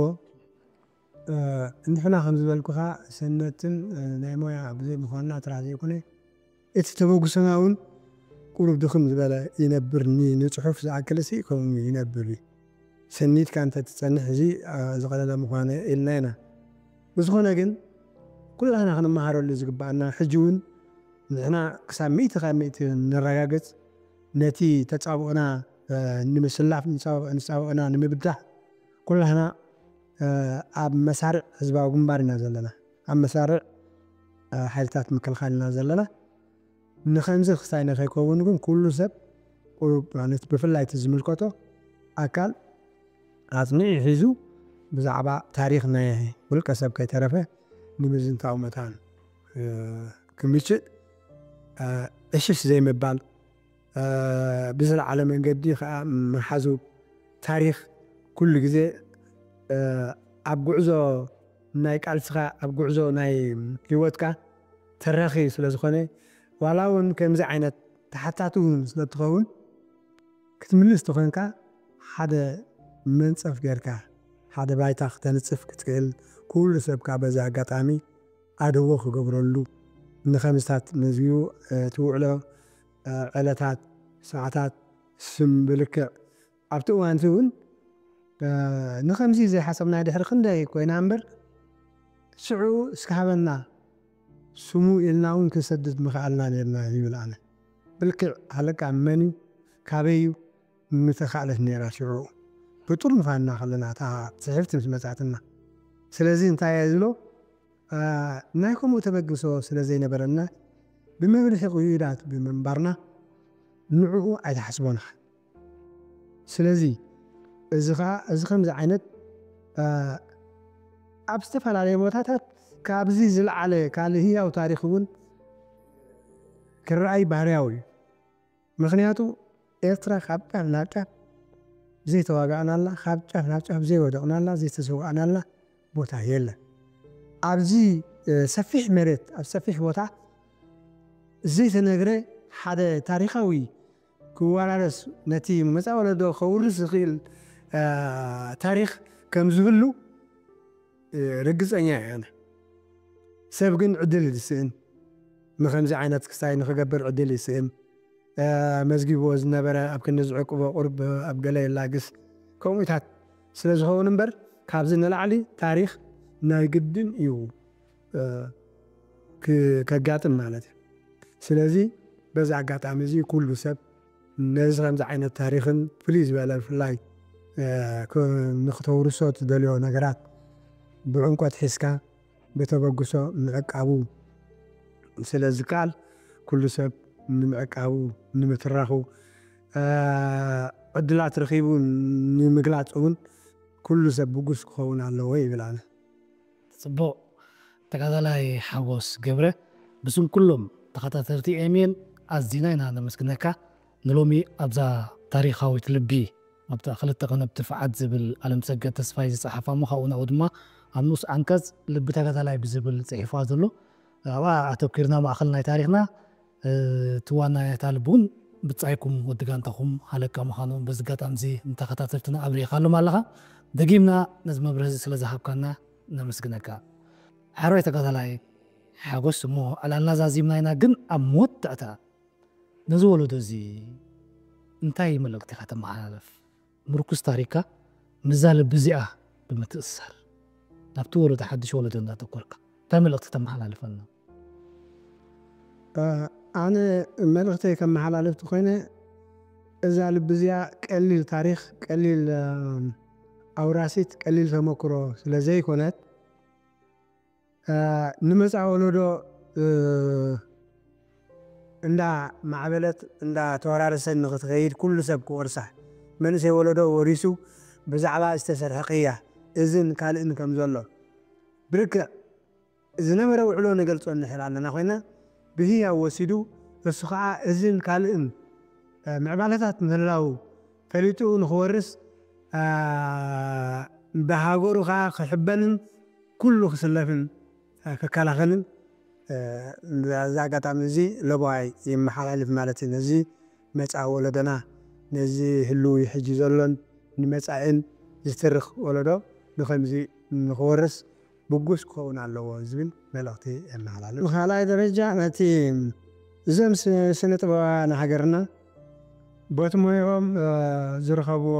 ንሕና ከም ዝበልኩኻ ሰነድትን ናይ ሞያ ብዘይ ምዃንና ጥራሕ ዘይኮነ፣ እቲ ተበግሶና እውን ቁሩብ ድኽም ዝበለ ይነብር። ንፅሑፍ ዝኣክልሲ ከምኡ ይነብር እዩ። ሰኒድካ እንተትፀንሕ እዚ ዝቐለለ ምዃነ ኢልና ኢና። ብዝኾነ ግን ኩላህና ክንመሃረሉ ዝግባኣና ሕጂ እውን ንሕና ክሳብ ሚእቲ ካብ ሚእቲ ነረጋግፅ፣ ነቲ ተፃብኦና ንምስላፍ ንፃብኦና ንምብዳህ ኩላህና ኣብ መሳርዕ ህዝባዊ ግንባር ኢና ዘለና፣ ኣብ መሳርዕ ሓይልታት ምክልኻል ኢና ዘለና። ንኸምዚ ክሳይ ንኸይከውን ግን ኩሉ ሰብ ቁሩብ ማለት ብፍላይ እቲ ዝምልከቶ ኣካል ኣጽኒዑ ሒዙ ብዛዕባ ታሪኽ ናይ ውልቀ ሰብ ከይተረፈ ንምዝንታው መታን ክምችእ እሽሽ ዘይምባል ብዝለዓለ መንገዲ ከዓ ምሓዙ ታሪኽ ኩሉ ግዜ ኣብ ጉዕዞ ናይ ቃልስኻ ኣብ ጉዕዞ ናይ ህይወትካ ተራኺ ስለ ዝኾነ ዋላ እውን ከምዚ ዓይነት ተሓታቲ እውን ስለ ትኸውን ክትምልስ ተኾንካ ሓደ መንፀፍ ጌርካ ሓደ ባይታ ክተንፅፍ ክትክእል ኩሉ ሰብካ በዚ ኣጋጣሚ ኣደዎ ክገብረሉ ንኸምዝታት መዝዩ ትውዕሎ ዕለታት ሰዓታት ስም ብልክዕ ኣብቲ እዋን እዚ እውን ንኸምዚ ዘይሓሰብና ድሕሪ ክንደይ ኮይና እምበር ሽዑ እስኪ ሃበና ስሙ ኢልና እውን ክንሰድድ ምኽኣልና ነርና ይብል ኣነ። ብልክዕ ሃለቃ መን እዩ ካበይ እዩ ምተኻእለት ነራ ሽዑ ብጥርንፋና ከለና እታ ፅሕፍቲ ምስ መፃትና። ስለዚ እንታይ እየ ዝብሎ ናይ ከምኡ ተበግሶ ስለ ዘይነበረና ብመብርሒ ቅዩዳት ብምንባርና ንዕኡ ኣይትሓስቦን ኢኻ። ስለዚ እዚ ኸዓ እዚ ከምዚ ዓይነት ኣብ ዝተፈላለየ ቦታታት ካብዚ ዝለዓለ ካልእ ህያው ታሪኽ እውን ክረኣይ ባህርያዊ እዩ። ምኽንያቱ ኤርትራ ካብ ጫፍ ናብ ጫፍ ዘይተዋጋእናላ፣ ካብ ጫፍ ናብ ጫፍ ዘይወደቕናላ፣ ዘይተሰዋእናላ ቦታ የለን። ኣብዚ ሰፊሕ መሬት ኣብ ሰፊሕ ቦታ ዘይተነግረ ሓደ ታሪኻዊ ክወራረስ ነቲ መፃ ወለዶ ከውርስ ዝኽእል ታሪኽ ከም ዝህሉ ርግፀኛ እየ ኣነ። ሰብ ግን ዕድል ይስእን። ንከምዚ ዓይነት ክስታይ ንክገብር ዕድል ይስእን። መዝጊብዎ ዝነበረ ኣብ ክንዲ ዝዕቅቦ ቁርብ ኣብ ገለ የላግስ ከምኡታት ስለ ዝኸውን እምበር ካብዚ ንላዕሊ ታሪኽ ናይ ግድን እዩ ከጋጥም ማለት እዩ። ስለዚ በዚ ኣጋጣሚ እዚ ኩሉ ሰብ ነዚ ከምዚ ዓይነት ታሪኽን ፍልይ ዝበለ ብፍላይ ንክተውርሶ ትደልዮ ነገራት ብዕምቆት ሒዝካ ብተበግሶ ምዕቃቡ ስለ ዝከኣል ኩሉ ሰብ ንምዕቃቡ ንምትራኹ ዕድላት ረኺቡ ንምግላፅ እውን ኩሉ ሰብ ብጉስ ክኸውን ኣለዎ ይብል ኣነ። ፅቡቕ ተጋዳላይ ሓጎስ ገብረ ብስም ኩሎም ተኸታተልቲ ኤምኤን ኣዚና ኢና ነመስግነካ። ንሎሚ ኣብዛ ታሪኻዊት ልቢ ኣብታ ክልተ ቀነብቲ ፍዓት ዝብል ኣለምሰገድ ተስፋይ ዝፀሓፋ እሞ ካብኡ ናብኡ ድማ ኣብ ንኡስ ዓንቀፅ ልቢ ተጋዳላይ ብዝብል ፅሒፋ ዘሎ ኣብኣ ኣተኪርና ማእኸል ናይ ታሪኽና እቲ ዋና ናይታ ልቢ እውን ብጻይኩም ወዲ ጋንታኹም ሃለቃ ምዃኑ በዚ ኣጋጣሚ እዚ ንተኸታተልትና ኣብሪኻሎም ኣለኻ። ደጊምና ነዚ መብርህ እዚ ስለ ዝሃብካና ነመስግነካ። ሓራይ ተጋዳላይ ሓጎስ እሞ ዕላልና ዛዚምና ኢና፣ ግን ኣብ መወዳእታ ነዚ ወለዶ እዚ እንታይ መልእኽቲ ኢኻ ተመሓላልፍ? ምርኩስ ታሪካ ምዛ ልቢ እዚኣ ብምትእስሳር ናብቲ ወለዶ ሓድሽ ወለዶ እንዳተኮርካ እንታይ መልእኽቲ ተመሓላልፈልና? ኣነ መልእኽተይ ከመሓላልፍ ተኮይነ እዛ ልቢ እዚኣ ቀሊል ታሪክ ቀሊል ኣውራሲት ቀሊል ተመክሮ ስለ ዘይኮነት ንመፃ ወለዶ እንዳ ማዕበለት እንዳ ተወራረሰን ንክትኸይድ ኩሉ ሰብ ክወርሳ መንእሰይ ወለዶ ወሪሱ ብዛዕባ ዝተሰርሐ ቅያ እዝን ካልእን ከም ዘሎ ብርክዕ ዝነበረ ውዕሎ ንገልጾ ንኽእል ኣለና ኮይና፣ ብህያው ወሲዱ፣ እሱ ኸዓ እዝን ካልእን ምዕባለታት ምህላው ፈሊጡ ንኽወርስ፣ ብሃገሩ ኸዓ ክሕበንን ኩሉ ክስለፍን ክከላኸልን፣ እዚ ኣጋጣሚ እዚ ለበዋይ ይመሓላልፍ ማለት እዩ። ነዚ መጻኢ ወለዶና፣ ነዚ ህልው ሕጂ ዘሎን ንመጻእን ዝትርኽ ወለዶ ብኸምዚ ንኽወርስ ብጉስ ክኸውን ኣለዎ ዝብል መልእኽቲ የመሓላልፍ። ብኻልኣይ ደረጃ ነቲ እዞም ስነ ጥበባውያን ሃገርና በቲ ሞያኦም ዝረኸብዎ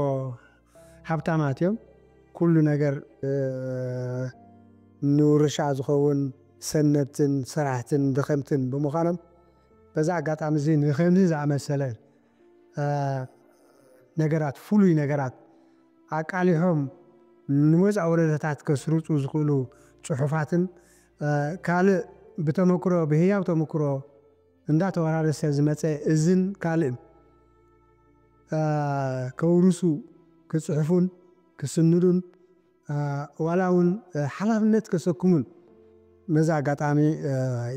ሃብታማት እዮም። ኩሉ ነገር ንውርሻ ዝኸውን ሰነድትን ሰራሕትን ደኸምትን ብምዃኖም በዛ ኣጋጣሚ እዚ ንኸምዚ ዝኣመሰለ ነገራት፣ ፍሉይ ነገራት ኣቃሊሖም ንመጻኢ ወለዶታት ከስርጹ ዝኽእሉ ጽሑፋትን ካልእ ብተመክሮ፣ ብህያው ተመክሮ እንዳተወራረሰ ዝመጸ እዝን ካልእን ከውርሱ፣ ክጽሕፉን ክስንዱን ዋላ እውን ሓላፍነት ከሰክሙን ነዚ ኣጋጣሚ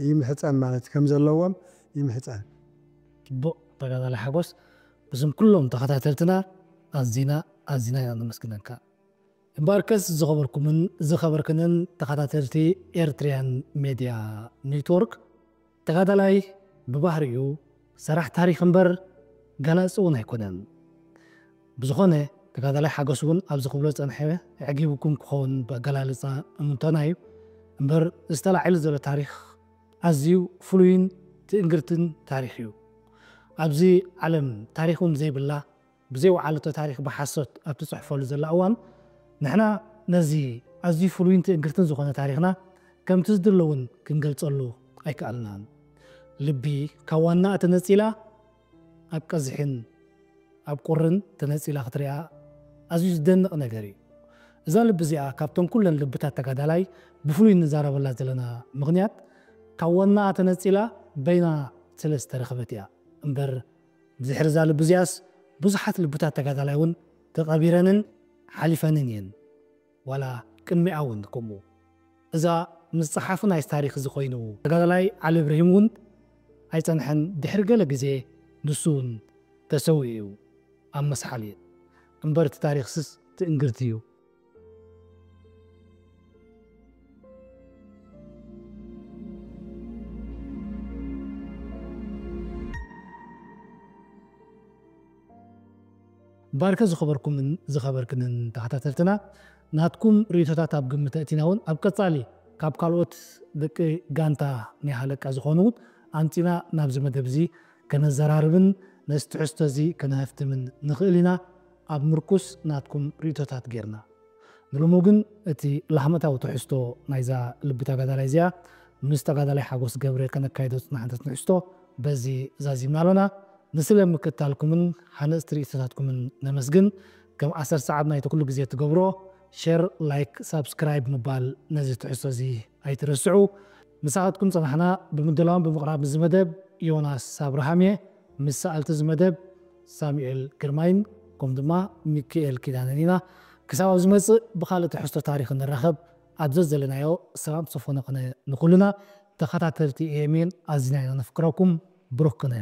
ይምሕጸን ማለት ከም ዘለዎም ይምሕጸን። ጽቡቕ ተጋዳላይ ሓጎስ፣ ብስም ኩሎም ተኸታተልትና ኣዚና ኣዚና ኢና ነመስግነካ። እምበኣርከስ ዝኸበርኩምን ዝኸበርክንን ተኸታተልቲ ኤርትርያን ሜድያ ኔትወርክ፣ ተጋዳላይ ብባህሪኡ ሰራሕ ታሪኽ እምበር ገላጺ እውን ኣይኮነን። ብዝኾነ ተጋዳላይ ሓጎስ እውን ኣብዚ ክብሎ ዝጸንሐ ኣዕጊብኩም ክኸውን ብኣገላልጻ እምንቶና እዩ። እምበር ዝተላዒሉ ዘሎ ታሪኽ ኣዝዩ ፍሉይን ትእንግርትን ታሪኽ እዩ። ኣብዚ ዓለም ታሪኽ እውን ዘይብላ ብዘይወዓለቶ ታሪኽ ብሓሶት ኣብ ትጽሕፈሉ ዘላ እዋን ንሕና ነዚ ኣዝዩ ፍሉይን ትእንግርትን ዝኾነ ታሪኽና ከምቲ ዝድለ እውን ክንገልጸሉ ኣይከኣልናን። ልቢ ካብ ዋናኣ ተነጺላ ኣብ ቀዝሕን ኣብ ቁርን ተነጺላ ክትሪኣ ኣዝዩ ዝደንቕ ነገር እዩ። እዛ ልቢ እዚኣ ካብቶም ኩለን ልብታት ተጋዳላይ ብፍሉይ እንዛረበላ ዘለና ምኽንያት ካብ ዋናኣ ተነጺላ በይና ስለ ዝተረኸበት እያ እምበር ብድሕሪ እዛ ልቢ እዚኣስ ብዙሓት ልብታት ተጋዳላይ እውን ተቐቢረንን ሓሊፈንን እየን። ዋላ ቅድሚኣ እውን ከምኡ። እዛ ምስ ጸሓፊ ናይዚ ታሪኽ እዚ ኮይኑ ተጋዳላይ ዓሊ እብርሂም እውን ኣይጸንሐን። ድሕሪ ገለ ግዜ ንሱ እውን ተሰዊኡ እዩ ኣብ መስሓል እምበር እቲ ታሪኽስስ ትእንግርቲ እዩ። ባርከ ዝኸበርኩምን ዝኸበርክንን ተኸታተልትና ናትኩም ርእይቶታት ኣብ ግምት ኣእቲና እውን ኣብ ቀጻሊ ካብ ካልኦት ደቂ ጋንታ ናይ ሃለቃ ዝኾኑ ኣምጺና ናብዚ መደብ እዚ ከነዘራርብን ነዚ ትሕዝቶ እዚ ከነሀፍትምን ንኽእል ኢና ኣብ ምርኩስ ናትኩም ርእይቶታት ጌርና። ንሎሚ ግን እቲ ላህመታዊ ትሕዝቶ ናይዛ ልቢ ተጋዳላይ እዚኣ ምስ ተጋዳላይ ሓጎስ ገብረ ከነካይዶ ዝጽናሕና ትሕዝቶ በዚ ዛዚምና ኣሎና። ንስለ ምክትታልኩምን ሃነጽቲ ርእይቶታትኩምን ነመስግን። ከም ዓሰርተ ሰዓብ ናይቲ ኩሉ ግዜ ትገብሮ ሸር፣ ላይክ፣ ሳብስክራይብ ምባል ነዚ ትሕዝቶ እዚ ኣይትረስዑ። ምሳኻትኩም ጸናሕና ብምድላውን ብምቕራብ እዚ መደብ ዮናስ ኣብርሃም እየ። ምስ ሰኣልቲ እዚ መደብ ሳሙኤል ግርማይን ከምኡ ድማ ሚኪኤል ኪዳነን ኢና። ክሳብ ኣብ ዝመጽእ ብኻልእ ትሕዝቶ ታሪኽ ንራኸብ። ኣብ ዘዘለናዮ ሰላም ሰፎነ ኾነ ንኹልና ተኸታተልቲ ኤኤምኤን ኣዚና ኢና ነፍቅረኩም። ብሩኽ ቅነ።